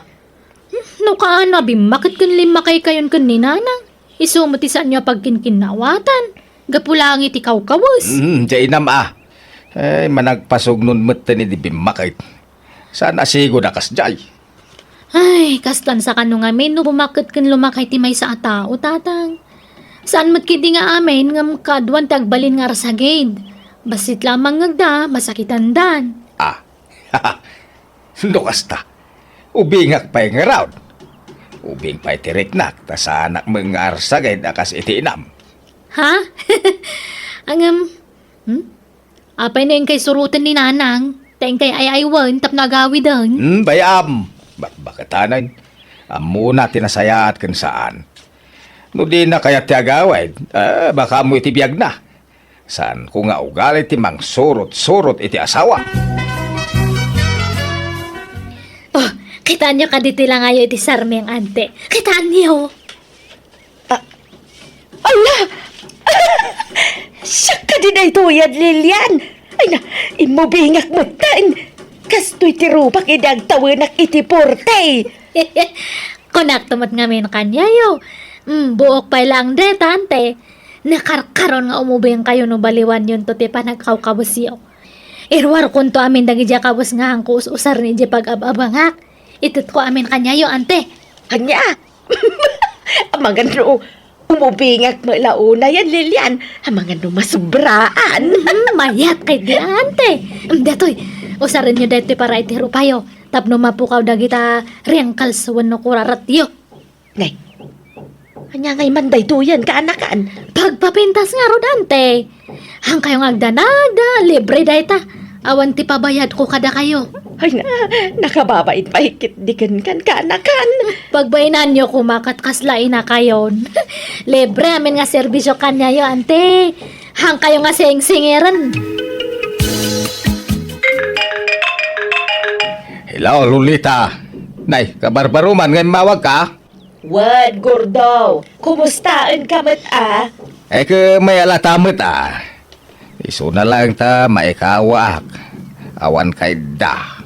Hmm, no kaano a bimmaket ken limmakaykayon ken ni Nanang, isu met ti saanyo a pagkinkinnaawatan, gapu laeng iti kawkawes. Hmm, diay inam a. Ay, managpasugnod metten idi bimmaket. Saan a sigud a kasdiay. Ay, kastan sa kano ngamin no bumaket ken lumakay ti maysa a tao, Tatang. Saan met ketdi nga amin ngem kaaduan ti agbalin nga arsagid. Bassit la a mangngegda, masakitandan. Ah. No kasta, ubingak pay ngarud. Ubing pay ti riknak, ta saanak met nga arsagid a kas iti inam. Ha? Ngem, hmm? Apay no inkay suroten ni Nanang, ta inkay ay-aywen tapno agawiden? Hmm, bay-am. Bakbaketanen. Ammona ti nasayaat ken saan. No dina kayat ti agawid, eh, baka ammo iti biagna. Saanko nga ugali ti mangsurot-surot iti asawa. Oh, kitaenyo kadi ti langayo iti sarming, ante. Kitaenyo? Ah, ala! Siak kadi daytoyen, Lilian. Ay na, immubingak metten. Kastoy ti rupak idi agtawenak iti porte. Kunakto met ngamin kaniayo. Mm, buok pay laeng deta, ante. Nakarkaron nga umubingkayo no baliwanyonto ti panagkawkawesyo. Iruarkonto amin dagidiay kawes nga haanko us-usaren idiay pag-ab-abangak. Itedko amin kaniayo, ante. Ania? Amangan no umubingak met la unayen, Lilian. Amangan no masobraan. Mhm, mayat kadi, ante. Mm, datoy, usarenyo daytoy para iti rupayo tapno mapukaw dagita wrinkles wenno kuraratyo. Nay, ania ngay man daytoyen, kaanakan? Pagpapintas ngarud, ante. Haankayo nga agdanagda, libre dayta. Awan ti pabayadko kadakayo. Ay na, nakababain pay ketdi kenkan, kaanakan. Pagbainanyo koma ket kasla inakayon. Libre amin nga serbisio kaniayo, ante. Haankayo nga singsingiren. Hello, Lolita. Nay, kabarbaroman nga immawagka? Wen, Gordo, kumustaenka met a? Ay, ket mayat latta met a. Isuna laeng ta maikawaak. Awan kaidda.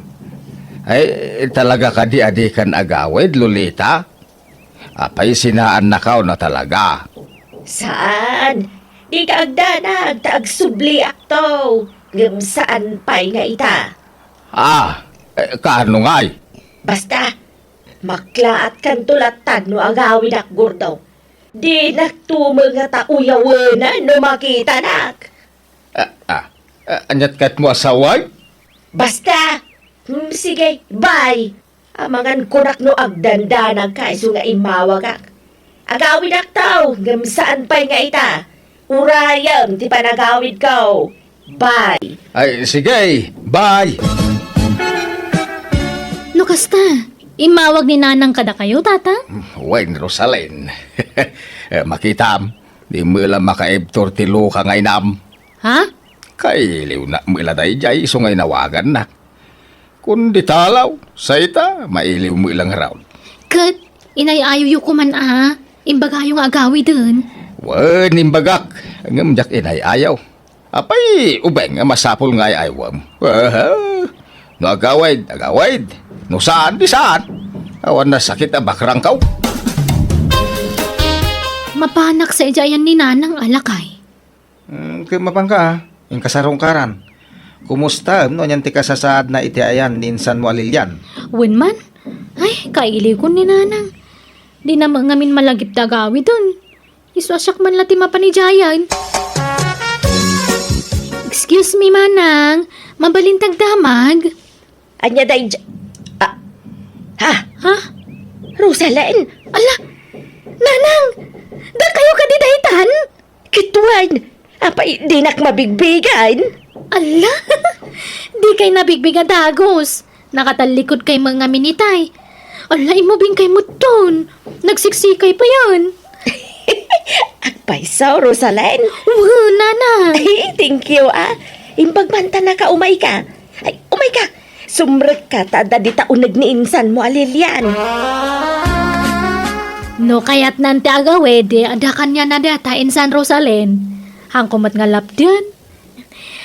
Ay, talaga kadi a dikan agawid, Lolita? Apay, sinaannakaw na talaga? Saan. Dika agdanag ta agsubliakto. Ngem saan pay nga ita. Ah, eh, kaano ngay? Basta, maklaatkanto latta no agawidak, Gordo. Dinakto met ngata uyawenen no makitanak. Ah, ah, ah, aniat kayatmo a sawen? Basta! Hmm, sige, bye! Amangan kunak no agdandanagka isu nga immawagak. Agawidakto, ngem saan pay nga ita. Urayem ti panagawidko. Bye! Ay, sige, bye! No kasta, immawag ni Nanang kadakayo, Tata? Wen, Rosalyn. Eh, makitam, di met la makaibtur ti luka nga inam. Ha? Kailiwnak met la daydiay isu nga inawagannak. Kundi talaw, say ta, mailiw met la ngarud. Ket, inay-ayawyo koman a, imbagayo nga agawiden. Wen, imbagak, ngem diak inay-ayaw. Apay, ubing a masapul nga ay-aywem. Aha. No agawid, agawid. No saan, di saan. Awan nasakit a bakrangkaw. Mapanak sa idiay ayan ni Nanang a lakay. Hmm, ket mapanka, a. Inkasarungkaran. Kumusta, no anian ti kasasaadna iti ayan ni insanmo a Lilian? Wen man. Ay, kailiwkon ni Nanang. Dina met ngamin malagip ti agawiden. Isu a siak man la ti mapan idiayen. Excuse me, Manang. Mabalin ti agdamag? Ania daydiay? Ah. Ha? Ha? Rosalyn? Ala! Nanang! Dakayo kadi daytan? Ket wen, apay dinak mabigbigan? Ala! Dikay nabigbigan dagus. Nakatallikod kay met ngamin itay. Ala, immubing kay met ton. Nagsiksikay payen. Agpayso, Rosalyn. Wen, Nanang. Ay, thank you, a. Imbag man ta naka, umayka. Ay, umayka. Sumrekka ta adda dita uneg ni insanmo a Lilian. No kayatnan ti agawid, adda kaniana data insan Rosalyn. Haanko met nga lapdan.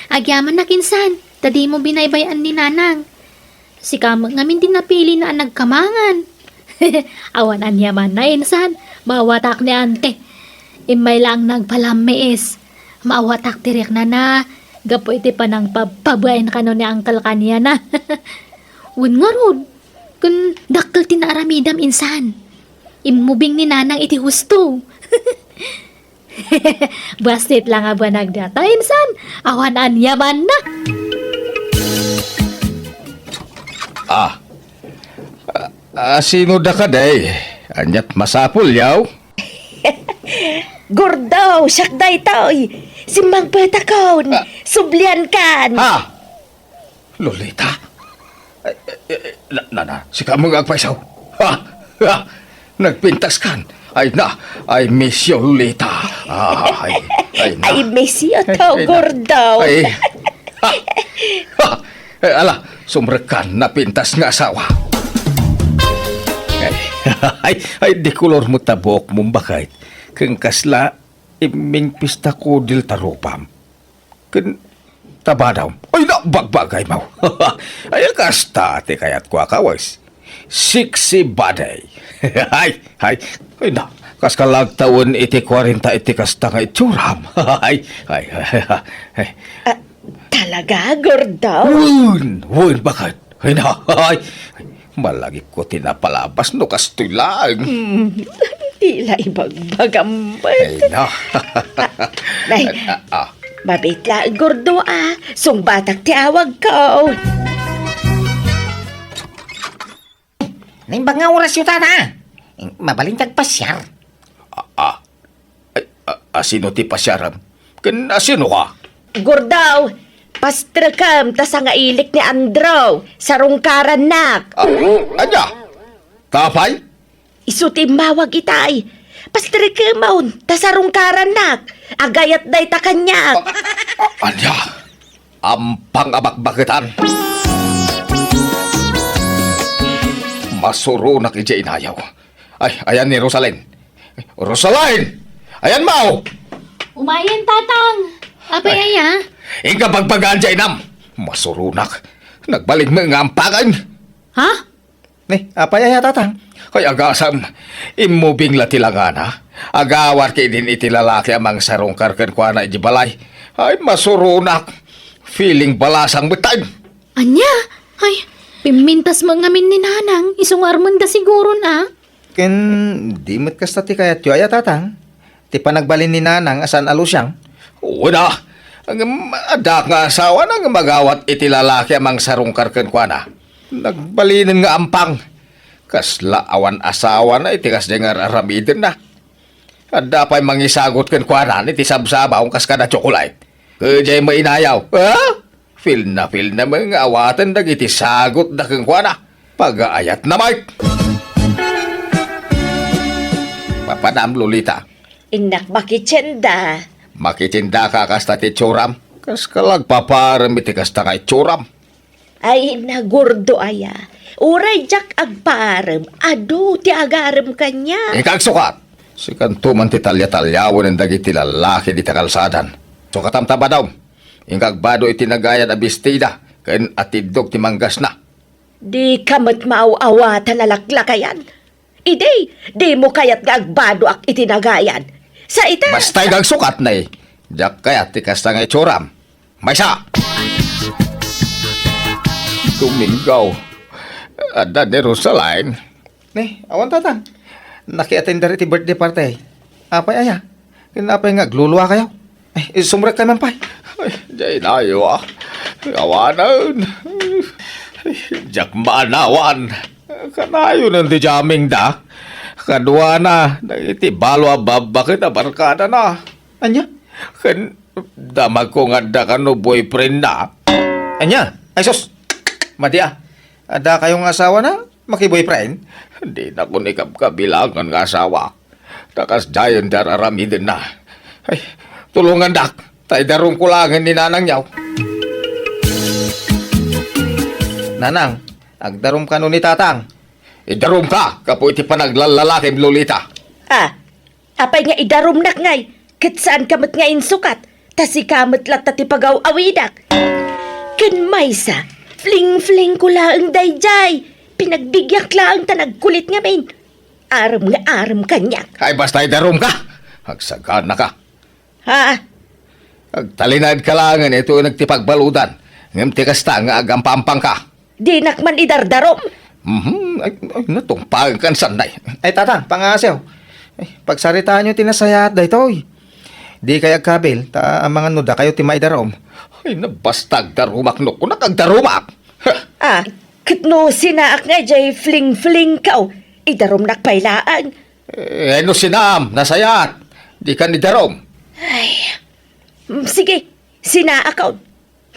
Agyamanak insan, ta dimo binaybay-an ni Nanang. Sika met ngamin ti napilina a nagkamangan. Awan aniamanna insan, maawatak ni Ante. Immay laeng nagpalammiis. Maawatak ti riknana, gapu iti panangpabpabain kano ni Uncle kaniana. Wen ngarud, ken dakkel ti naaramidam insan. Immubing ni Nanang iti husto. Bassit la nga banag data, insan. Awan aniamanna. Ah. Ah, ah, sino da ka, day? Aniat masapul, yaw? Gordo, siak daytoy. Simmangpetakon. Ah. Subliankan. Ha? Lolita? Eh, eh, eh, na, na, na, sika met nga agpayso. Ha? Ha? Nagpintaskan. Ay na, I miss you, Lolita. Ay, ay na. I miss you too, Gordo. Ay, ha? Ha? Eh, ala, sumrekkan, napintas nga asawa. Ay, ay, ay, di kolor mo ta buok mo, bakit? Ken kasla, Mingpista kudil ta rupam. Ken ta badam. Ay, na, bagbagaymo. Ay, kasta ti kayatko a kawes. Sexy body. Ay, ay, ay, na, kas ka lagtawen iti kwarenta iti kasta nga itsuram. Ay, ay, ay, ay. Ah, talaga, Gordo? Wen, wen, baket? Ay, na, ay, malagipko ti napalabas no kastoy laeng. Hmm, tila ibagbagam met. Ay, na. Ah, nay, ah, ah. Mabit laeng, Gordo, ah. Sungbatak ti awagko. Naimbag nga orasyo, tata. Mabalin ti agpasiar. Ah, ah. Ay, a, asino ti pasiaram? Ken asino ka? Gordo, pastrekem ta sangailik ni Andrew, sarungkarannak. Ah, ania? Apay? Isu ti immawag itay. Pastrekemon ta sarungkarannak. Agayat dayta kaniak. Ah, ah, ania? Ampang a bakbaketan. Masuronak idiay inayaw. Ay, ayan ni Rosalyn. Rosalyn! Ayanmo! Umayen, Tatang. Apay aya? Inka bagbagaan diay inam. Masuronak. Nagbalinmo nga ampakan. Ha? Ni, apay aya, Tatang? Ay, agasam, immubing la ti langana. Agawat ketdin iti lalaki a mangsarungkar kenkuana idiay balay. Ay, masuronak. Feeling balasang met tayo. Ania? Ay, pimmintas met ngamin ni Nanang, isu nga armenda siguron a. Ken di met kasta ti kayatyo aya, Tatang? Ti panagbalin ni Nanang a saan a lusiang? Wen a. Ngem adda nga asawana nga agawat iti lalaki a mangsarungkar kenkuana. Nagbalinen nga ampang. Kasla awan asawana iti kasdiay nga ar-aramidenna. Adda pay mangisagut kenkuana iti sabsabaw kas kada tsokolate. Idiay mainayaw, ha? Feel na feel na met nga awaten dagiti sagutda kenkuana. Pagaayatna met. Papanam, Lolita. Innak makitienda. Makitiendaka kasta ti itsuram? Kas ka la agpaparem iti kasta nga itsuram. Ay, na, Gordo aya. Uray diak agparem, adu ti agarem kaniak. Inka agsukat! Sikanto man ti talyatalyawenen dagiti lallaki dita kalsadan. Sukatam ta badom. Inka agbado iti nagayan a bestida ken atiddog ti manggasna. Dika met maaw-awatan a laklakayan. Idi, dimo kayat nga agbadoak iti nagayan. Sa ita. Basta inka agsukat, nay. Diak kayat ti kasta nga itsuram. Maysa! Domingo. Adda ni Rosaline. Ni, awan, Tatang. Nakiatender iti birthday party. Apay aya? Ken apay nga agluluakayo? Ay, sumrekkayo man pay. Ay, diay nayo, ah. Awanen. Ay, diak maanawan. Kanayonen ti jammingda. Kaduana, dagiti balo a babbaket a barkadana. Ania? Ken damagko nga adda kano boyfriendna. Ania? Ay, sus! Madi, ah. Adda kayo nga asawana? Makiboyfriend? Dinakon ikabkabilangan nga asawa. Ta kasdiayen ti ar-aramidenna. Ay, tulongandak, ta idarumko laengen ni Nanang yaw. Nanang, agdarum kano ni Tatang? Idarumka, gapu iti panaglallalakim, Lolita. Ah, apay nga idarumnak ngay, ket saanka met nga insukat, ta sika met latta ti pagaw-awidak. Ken maysa, fling-fling ko laeng daydiay. Pinagbigiak laeng ta nagkulit ngamin. Arem nga arem kaniak. Ay, basta idarumka. Agsaganaka. Ha? Agtalinaedka laengen iti uneg ti pagbaludan, ngem ti kasta nga agampampangka. Dinak man idardarum. Mhm. Ay, ay, natungpaenkan, sanay. Ay, Tatang, pangasiw. Ay, pagsaritaanyo ti nasayaat daytoy. Dikay agkabil, ta amangan no dakayo ti maidarum. Ay, na, basta agdarumak no kunak, agdarumak. Ha! Ah, ket no sinaak nga idiay fling-fling kaw, idarumnak pay laeng. Eh, no sinaam, nasayaat. Dikan idarum. Ay, mm, sige, sinaak kaw.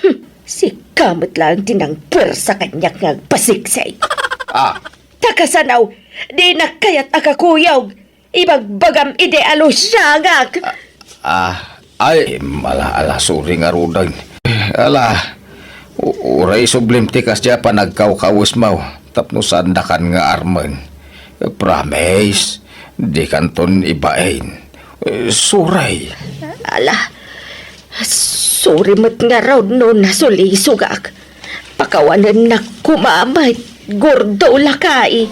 Hmm, sika met laeng ti nangpuersa kaniak nga agpasiksik. Ah. Ta kasano, dinak kayat a kakuyog. Ibagbagam idi a lusiangak. Ah, ah, ay, ala, ala, sorry ngaruden. Ala, u-, uray isublim ti kasdiay a panagkawkawesmo tapno saandakan nga armen. Promise, dikanton ibain. Eh, sorry. Ala, sorry met ngarud no nasulisogak. Pakawanennak koma met, Gordo lakay.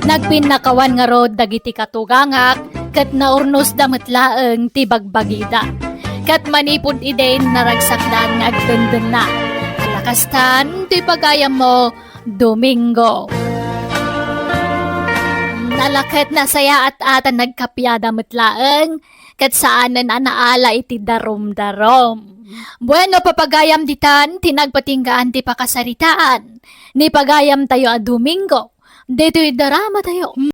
Nagpinnakawan ngarud dagiti katugangak ket naurnosda met laeng ti bagbagida. Ket manipud idin naragsakdan nga agdendenna. Ala kastan ti pagayammo, Domingo. Nalaket nasayaat a ta nagkappiada met laeng, ket saanen a naala iti darumdarum. Bueno, papagayam ditan ti nagpatinggaan ti pakasaritaan. Ni pagayamtayo a Domingo, ditoy dramatayo.